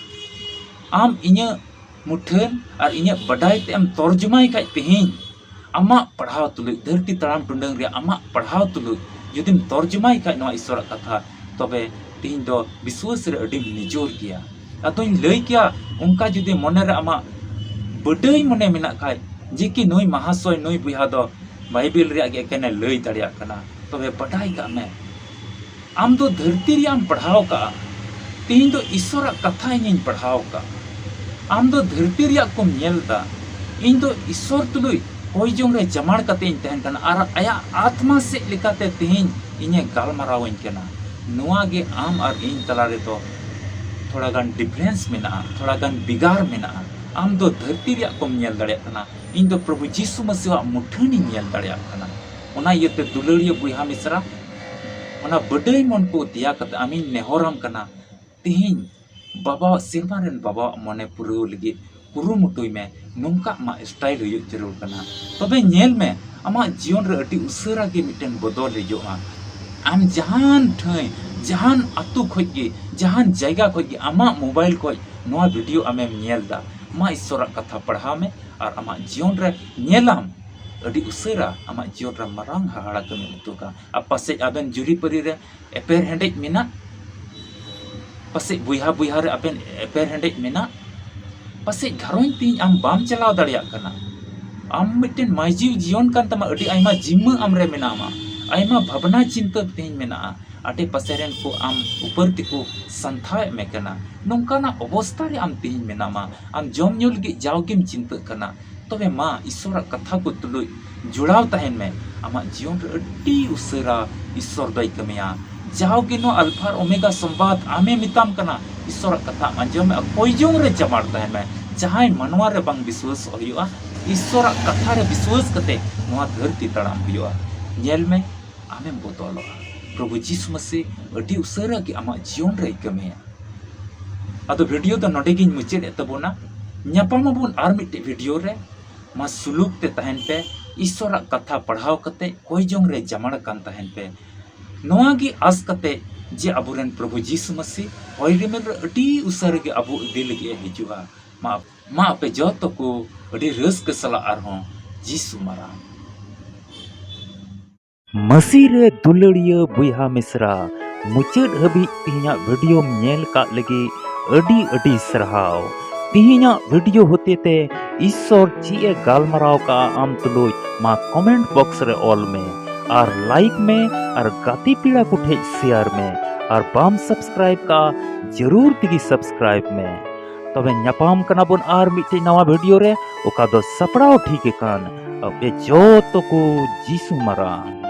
ᱟᱢ ᱤᱧᱟᱹᱜ ᱢᱩᱴᱷᱟᱹᱱ ᱟᱨ ᱤᱧᱟᱹᱜ ᱵᱟᱰᱟᱭ ᱛᱮ ᱮᱢ ᱛᱚᱨᱡᱚᱢᱟᱭ ᱠᱷᱟᱡ ᱛᱮᱦᱮᱧ, ᱟᱢᱟᱜ ᱯᱟᱲᱦᱟᱣ ᱛᱩᱞᱩᱡ, ᱫᱷᱟᱹᱨᱛᱤ ᱛᱟᱲᱟᱢ ᱴᱩᱰᱟᱹᱝ ᱨᱮᱭᱟᱜ ᱟᱢᱟᱜ ᱯᱟᱲᱦᱟᱣ ᱛᱩᱞᱩᱡ ᱡᱩᱫᱤᱢ ᱛᱚᱨᱡᱚᱢᱟᱭ ᱠᱷᱟᱡ ᱱᱚᱣᱟ ᱤᱥᱚᱨᱟᱜ ᱠᱟᱛᱷᱟ, ᱛᱚᱵᱮ ᱛᱮᱦᱮᱧ ᱫᱚ ᱵᱤᱥᱣᱟᱹᱥ ᱨᱮ ᱟᱹᱰᱤᱢ ᱱᱤᱡᱚᱨ ᱜᱮᱭᱟ᱾ ᱟᱫᱚᱧ ᱞᱟᱹᱭ ᱠᱮᱭᱟ, ᱚᱱᱠᱟ ᱡᱩᱫᱤ ᱢᱚᱱᱮ ᱨᱮ ᱟᱢᱟᱜ ᱵᱟᱹᱰᱟᱹᱭ ᱢᱚᱱᱮ ᱢᱮᱱᱟᱜ ᱠᱷᱟᱡ, ᱡᱮ ᱠᱤ ᱱᱩᱭ ᱢᱟᱦᱟᱥᱚᱭ, ᱱᱩᱭ ᱵᱚᱭᱦᱟ ᱫᱚ ᱵᱟᱭᱵᱮᱞ ᱨᱮᱭᱟᱜ ᱜᱮ ᱮᱠᱮᱱᱮ ᱞᱟᱹᱭ ᱫᱟᱲᱮᱭᱟᱜ ᱠᱟᱱᱟ, ᱛᱚᱵᱮ ᱵᱟᱰᱟᱭ ᱠᱟᱜ ᱢᱮ, ᱟᱢ ᱫᱚ ᱫᱷᱟᱹᱨᱛᱤ ᱨᱮᱭᱟᱜ ᱮᱢ ᱯᱟᱲᱦᱟᱣ ᱠᱟᱜᱼᱟ᱾ ᱛᱮᱦᱮᱧ ᱫᱚ ᱤᱥᱚᱨᱟᱜ ᱠᱟᱛᱷᱟ ᱤᱧᱤᱧ ᱯᱟᱲᱦᱟᱣ ᱠᱟᱜᱼᱟ᱾ ᱟᱢ ᱫᱚ ᱫᱷᱟᱹᱨᱛᱤ ᱨᱮᱭᱟᱜ ᱠᱚᱢ ᱧᱮᱞ ᱫᱟ᱾ ᱤᱧ ᱫᱚ ᱤᱥᱚᱨ ᱛᱩᱞᱩᱡ ᱦᱚᱭ ᱡᱚᱝ ᱨᱮ ᱡᱟᱢᱟᱲ ᱠᱟᱛᱮ ᱤᱧ ᱛᱟᱦᱮᱱ ᱠᱟᱱᱟ ᱟᱨ ᱟᱭᱟᱜ ᱟᱛᱢᱟ ᱥᱮᱫ ᱞᱮᱠᱟᱛᱮ ᱛᱮᱦᱮᱧ ᱤᱧᱮ ᱜᱟᱞᱢᱟᱨᱟᱣᱟᱹᱧ ᱠᱟᱱᱟ᱾ ᱱᱚᱣᱟ ᱜᱮ ᱟᱢ ᱟᱨ ᱤᱧ ᱛᱟᱞᱟ ᱨᱮᱫᱚ ᱛᱷᱚᱲᱟ ᱜᱟᱱ difference ᱢᱮᱱᱟᱜᱼᱟ, ᱛᱷᱚᱲᱟ ᱜᱟᱱ ᱵᱷᱮᱜᱟᱨ ᱢᱮᱱᱟᱜᱼᱟ᱾ ᱟᱢ ᱫᱚ ᱫᱷᱟᱹᱨᱛᱤ ᱨᱮᱭᱟᱜ ᱠᱚᱢ ᱧᱮᱞ ᱫᱟᱲᱮᱭᱟᱜ ᱠᱟᱱᱟ, ᱤᱧ ᱫᱚ ᱯᱨᱚᱵᱷᱩ ᱡᱤᱥᱩ ᱢᱟᱹᱥᱤᱦᱟᱜ ᱢᱩᱴᱷᱟᱹᱱᱤᱧ ᱧᱮᱞ ᱫᱟᱲᱮᱭᱟᱜ ᱠᱟᱱᱟ᱾ ᱚᱱᱟ ᱤᱭᱟᱹᱛᱮ ᱫᱩᱞᱟᱹᱲᱤᱭᱟᱹ ᱵᱚᱭᱦᱟ ᱢᱤᱥᱨᱟ, ᱚᱱᱟ ᱵᱟᱹᱰᱟᱹᱭ ᱢᱚᱱ ᱠᱚ ᱫᱮᱭᱟ ᱠᱟᱛᱮ ᱟᱢᱤᱧ ᱱᱮᱦᱚᱨᱟᱢ ᱠᱟᱱᱟ, ᱛᱮᱦᱮᱧ ᱵᱟᱵᱟᱣᱟᱜ, ᱥᱮᱨᱢᱟ ᱨᱮᱱ ᱵᱟᱵᱟᱣᱟᱜ ᱢᱚᱱᱮ ᱯᱩᱨᱟᱹᱣ ᱞᱟᱹᱜᱤᱫ ᱠᱩᱨᱩᱢᱩᱴᱩᱭ ᱢᱮ᱾ ᱱᱚᱝᱠᱟ ᱟᱢᱟᱜ style ᱦᱩᱭᱩᱜ ᱡᱟᱹᱨᱩᱲ ᱠᱟᱱᱟ᱾ ᱛᱚᱵᱮ ᱧᱮᱞ ᱢᱮ, ᱟᱢᱟᱜ ᱡᱤᱭᱚᱱ ᱨᱮ ᱟᱹᱰᱤ ᱩᱥᱟᱹᱨᱟ ᱜᱮ ᱢᱤᱫᱴᱮᱱ ᱵᱚᱫᱚᱞ ᱦᱤᱡᱩᱜᱼᱟ᱾ ᱟᱢ ᱡᱟᱦᱟᱱ ᱴᱷᱟᱹᱭ, ᱡᱟᱦᱟᱱ ᱟᱹᱛᱩ ᱠᱷᱚᱡ ᱜᱮ, ᱡᱟᱦᱟᱱ ᱡᱟᱭᱜᱟ ᱠᱷᱚᱡ ᱜᱮ ᱟᱢᱟᱜ mobile ᱠᱷᱚᱡ ᱱᱚᱣᱟ video ᱟᱢᱮᱢ ᱧᱮᱞ ᱫᱟ, ᱢᱟ ᱤᱥᱚᱨᱟᱜ ᱠᱟᱛᱷᱟ ᱯᱟᱲᱦᱟᱣ ᱢᱮ ᱟᱨ ᱟᱢᱟᱜ ᱡᱤᱭᱚᱱ ᱨᱮ ᱧᱮᱞᱟᱢ, ᱟᱹᱰᱤ ᱩᱥᱟᱹᱨᱟ ᱟᱢᱟᱜ ᱡᱤᱭᱚᱱ ᱨᱮ ᱢᱟᱨᱟᱝ ᱦᱟᱦᱟᱲᱟ ᱠᱟᱹᱢᱤ ᱩᱛᱩᱜᱼᱟ᱾ ᱟᱨ ᱯᱟᱥᱮᱡ ᱟᱵᱮᱱ ᱡᱩᱨᱤᱯᱟᱹᱨᱤ ᱨᱮ ᱮᱯᱮᱨ ᱦᱮᱸᱰᱮᱡ ᱢᱮᱱᱟᱜ, ᱯᱟᱥᱮᱡ ᱵᱚᱭᱦᱟ ᱵᱚᱭᱦᱟ ᱨᱮ ᱟᱵᱮᱱ ᱮᱯᱮᱨ ᱦᱮᱸᱰᱮᱡ ᱢᱮᱱᱟᱜ, ᱯᱟᱥᱮᱡ ᱜᱷᱟᱨᱚᱸᱡᱽ ᱛᱮᱦᱮᱧ ᱟᱢ ᱵᱟᱢ ᱪᱟᱞᱟᱣ ᱫᱟᱲᱮᱭᱟᱜ ᱠᱟᱱᱟ᱾ ᱟᱢ ᱢᱤᱫᱴᱮᱱ ᱢᱟᱹᱡᱷᱤ ᱡᱤᱭᱚᱱ ᱠᱟᱱ ᱛᱟᱢᱟ, ᱟᱹᱰᱤ ᱟᱭᱢᱟ ᱡᱤᱢᱢᱟᱹ ᱟᱢ ᱨᱮ ᱢᱮᱱᱟᱢᱟ, ᱟᱭᱢᱟ ᱵᱷᱟᱵᱽᱱᱟ ᱪᱤᱱᱛᱟᱹ ᱛᱮᱦᱮᱧ ᱢᱮᱱᱟᱜᱼᱟ, ᱟᱰᱮ ᱯᱟᱥᱮ ᱨᱮᱱ ᱠᱚ ᱟᱢ ᱩᱯᱟᱹᱨ ᱛᱮᱠᱚ ᱥᱟᱱᱛᱷᱟᱣᱮᱫ ᱢᱮ ᱠᱟᱱᱟ᱾ ᱱᱚᱝᱠᱟᱱᱟᱜ ᱚᱵᱚᱥᱛᱟ ᱨᱮ ᱟᱢ ᱛᱮᱦᱮᱧ ᱢᱮᱱᱟᱢᱟ, ᱟᱢ ᱡᱚᱢ ᱧᱩ ᱞᱟᱹᱜᱤᱫ ᱡᱟᱣᱜᱮᱢ ᱪᱤᱱᱛᱟᱹᱜ ᱠᱟᱱᱟ᱾ ᱛᱚᱵᱮ ᱢᱟ ᱤᱥᱚᱨᱟᱜ ᱠᱟᱛᱷᱟ ᱠᱚ ᱛᱩᱞᱩᱡ ᱡᱚᱲᱟᱣ ᱛᱟᱦᱮᱱ ᱢᱮ᱾ ᱟᱢᱟᱜ ᱡᱤᱭᱚᱱ ᱨᱮ ᱟᱹᱰᱤ ᱩᱥᱟᱹᱨᱟ ᱤᱥᱚᱨ ᱫᱚᱭ ᱠᱟᱹᱢᱤᱭᱟ᱾ ᱡᱟᱣᱜᱮ ᱱᱚᱣᱟ ᱟᱞᱯᱷᱟ ᱟᱨ ᱳᱢᱮᱜᱟ ᱥᱚᱢᱵᱟᱫ ᱟᱢᱮ ᱢᱮᱛᱟᱢ ᱠᱟᱱᱟ, ᱤᱥᱚᱨᱟᱜ ᱠᱟᱛᱷᱟ ᱟᱸᱡᱚᱢ ᱢᱮ ᱟᱨ ᱠᱚᱭᱡᱚᱝ ᱨᱮ ᱡᱟᱢᱟᱲ ᱛᱟᱦᱮᱱ ᱢᱮ᱾ ᱡᱟᱦᱟᱸᱭ ᱢᱟᱱᱣᱟ ᱨᱮ ᱵᱟᱝ ᱵᱤᱥᱣᱟᱹᱥᱚᱜ ᱦᱩᱭᱩᱜᱼᱟ, ᱤᱥᱚᱨᱟᱜ ᱠᱟᱛᱷᱟ ᱨᱮ ᱵᱤᱥᱣᱟᱹᱥ ᱠᱟᱛᱮ ᱱᱚᱣᱟ ᱫᱷᱟᱹᱨᱛᱤ ᱛᱟᱲᱟᱢ ᱦᱩᱭᱩᱜᱼᱟ᱾ ᱧᱮᱞ ᱢᱮ, ᱟᱢᱮᱢ ᱵᱚᱫᱚᱞᱚᱜᱼᱟ᱾ ᱯᱨᱚᱵᱷᱩ ᱡᱤᱥᱩ ᱢᱟᱥᱤ ᱟᱹᱰᱤ ᱩᱥᱟᱹᱨᱟ ᱜᱮ ᱟᱢᱟᱜ ᱡᱤᱭᱚᱱ ᱨᱮᱭ ᱠᱟᱹᱢᱤᱭᱟ᱾ ᱟᱫᱚ video ᱫᱚ ᱱᱚᱰᱮ ᱜᱤᱧ ᱢᱩᱪᱟᱹᱫ ᱮᱫ ᱛᱟᱵᱚᱱᱟ᱾ ᱧᱟᱯᱟᱢ ᱟᱵᱚᱱ ᱟᱨ ᱢᱤᱫᱴᱮᱡ video ᱨᱮ᱾ ᱢᱟ ᱥᱩᱞᱩᱠ ᱛᱮ ᱛᱟᱦᱮᱱ ᱯᱮ, ᱤᱥᱥᱚᱨᱟᱜ ᱠᱟᱛᱷᱟ ᱯᱟᱲᱦᱟᱣ ᱠᱟᱛᱮ ᱠᱚᱭ ᱡᱚᱝ ᱨᱮ ᱡᱟᱢᱟᱲ ᱟᱠᱟᱱ ᱛᱟᱦᱮᱱ ᱯᱮ᱾ ᱱᱚᱣᱟ ᱜᱮ ᱟᱥ ᱠᱟᱛᱮ ᱡᱮ ᱟᱵᱚᱨᱮᱱ ᱯᱨᱚᱵᱷᱩ ᱡᱤᱥᱩ ᱢᱟᱹᱥᱤ ᱦᱚᱭ ᱨᱤᱢᱤᱞ ᱨᱮ ᱟᱹᱰᱤ ᱩᱥᱟᱹᱨᱟ ᱜᱮ ᱟᱵᱚ ᱤᱫᱤ ᱞᱟᱹᱜᱤᱫ ᱮ ᱦᱤᱡᱩᱜᱼᱟ᱾ ᱢᱟ, ᱢᱟ ᱟᱯᱮ ᱡᱚᱛᱚ ᱠᱚ ᱟᱹᱰᱤ ᱨᱟᱹᱥᱠᱟᱹ ᱥᱟᱞᱟᱜ ᱟᱨᱦᱚᱸ ᱡᱤᱥᱩ ᱢᱟᱨᱟᱝ᱾ ᱢᱟᱹᱥᱤ ᱨᱮ ᱫᱩᱞᱟᱹᱲᱤᱭᱟᱹ ᱵᱚᱭᱦᱟ ᱢᱤᱥᱨᱟ, ᱢᱩᱪᱟᱹᱫ ᱦᱟᱹᱵᱤᱡ ᱛᱤᱦᱤᱧᱟᱜ ᱵᱷᱤᱰᱤᱭᱳᱢ ᱧᱮᱞ ᱠᱟᱜ ᱞᱟᱹᱜᱤᱫ ᱟᱹᱰᱤ ᱟᱹᱰᱤ ᱥᱟᱨᱦᱟᱣ᱾ ᱛᱤᱦᱤᱧᱟᱜ ᱵᱷᱤᱰᱤᱭᱳ ᱦᱚᱛᱮᱛᱮ ᱤᱥᱥᱚᱨ ᱪᱮᱫ ᱮ ᱜᱟᱞᱢᱟᱨᱟᱣ ᱠᱟᱜᱼᱟ ᱟᱢ ᱛᱩᱞᱩᱡ, ᱢᱟ ᱠᱚᱢᱮᱱᱴ ᱵᱚᱠᱥ ᱨᱮ ᱚᱞ ᱢᱮ ᱟᱨ ᱞᱟᱭᱤᱠ ᱢᱮ ᱟᱨ ᱜᱟᱛᱮ ᱯᱮᱲᱟ ᱠᱚ ᱴᱷᱮᱡ ᱥᱮᱭᱟᱨ ᱢᱮ᱾ ᱟᱨ ᱵᱟᱢ ᱥᱟᱵᱥᱠᱨᱟᱭᱤᱵ ᱠᱟᱜᱼᱟ, ᱡᱟᱹᱨᱩᱲ ᱛᱮᱜᱮ ᱥᱟᱵᱥᱠᱨᱟᱭᱤᱵ ᱢᱮ᱾ ᱛᱚᱵᱮ ᱧᱟᱯᱟᱢ ᱠᱟᱱᱟ ᱵᱚᱱ ᱟᱨ ᱢᱤᱫᱴᱮᱡ ᱱᱟᱣᱟ ᱵᱷᱤᱰᱤᱭᱳ ᱨᱮ, ᱚᱠᱟ ᱫᱚ ᱥᱟᱯᱲᱟᱣ ᱴᱷᱤᱠ ᱟᱠᱟᱱ ᱟᱯᱮ ᱡᱚᱛᱚ ᱠᱚ ᱡᱤᱥᱩ ᱢᱟᱨᱟᱝ᱾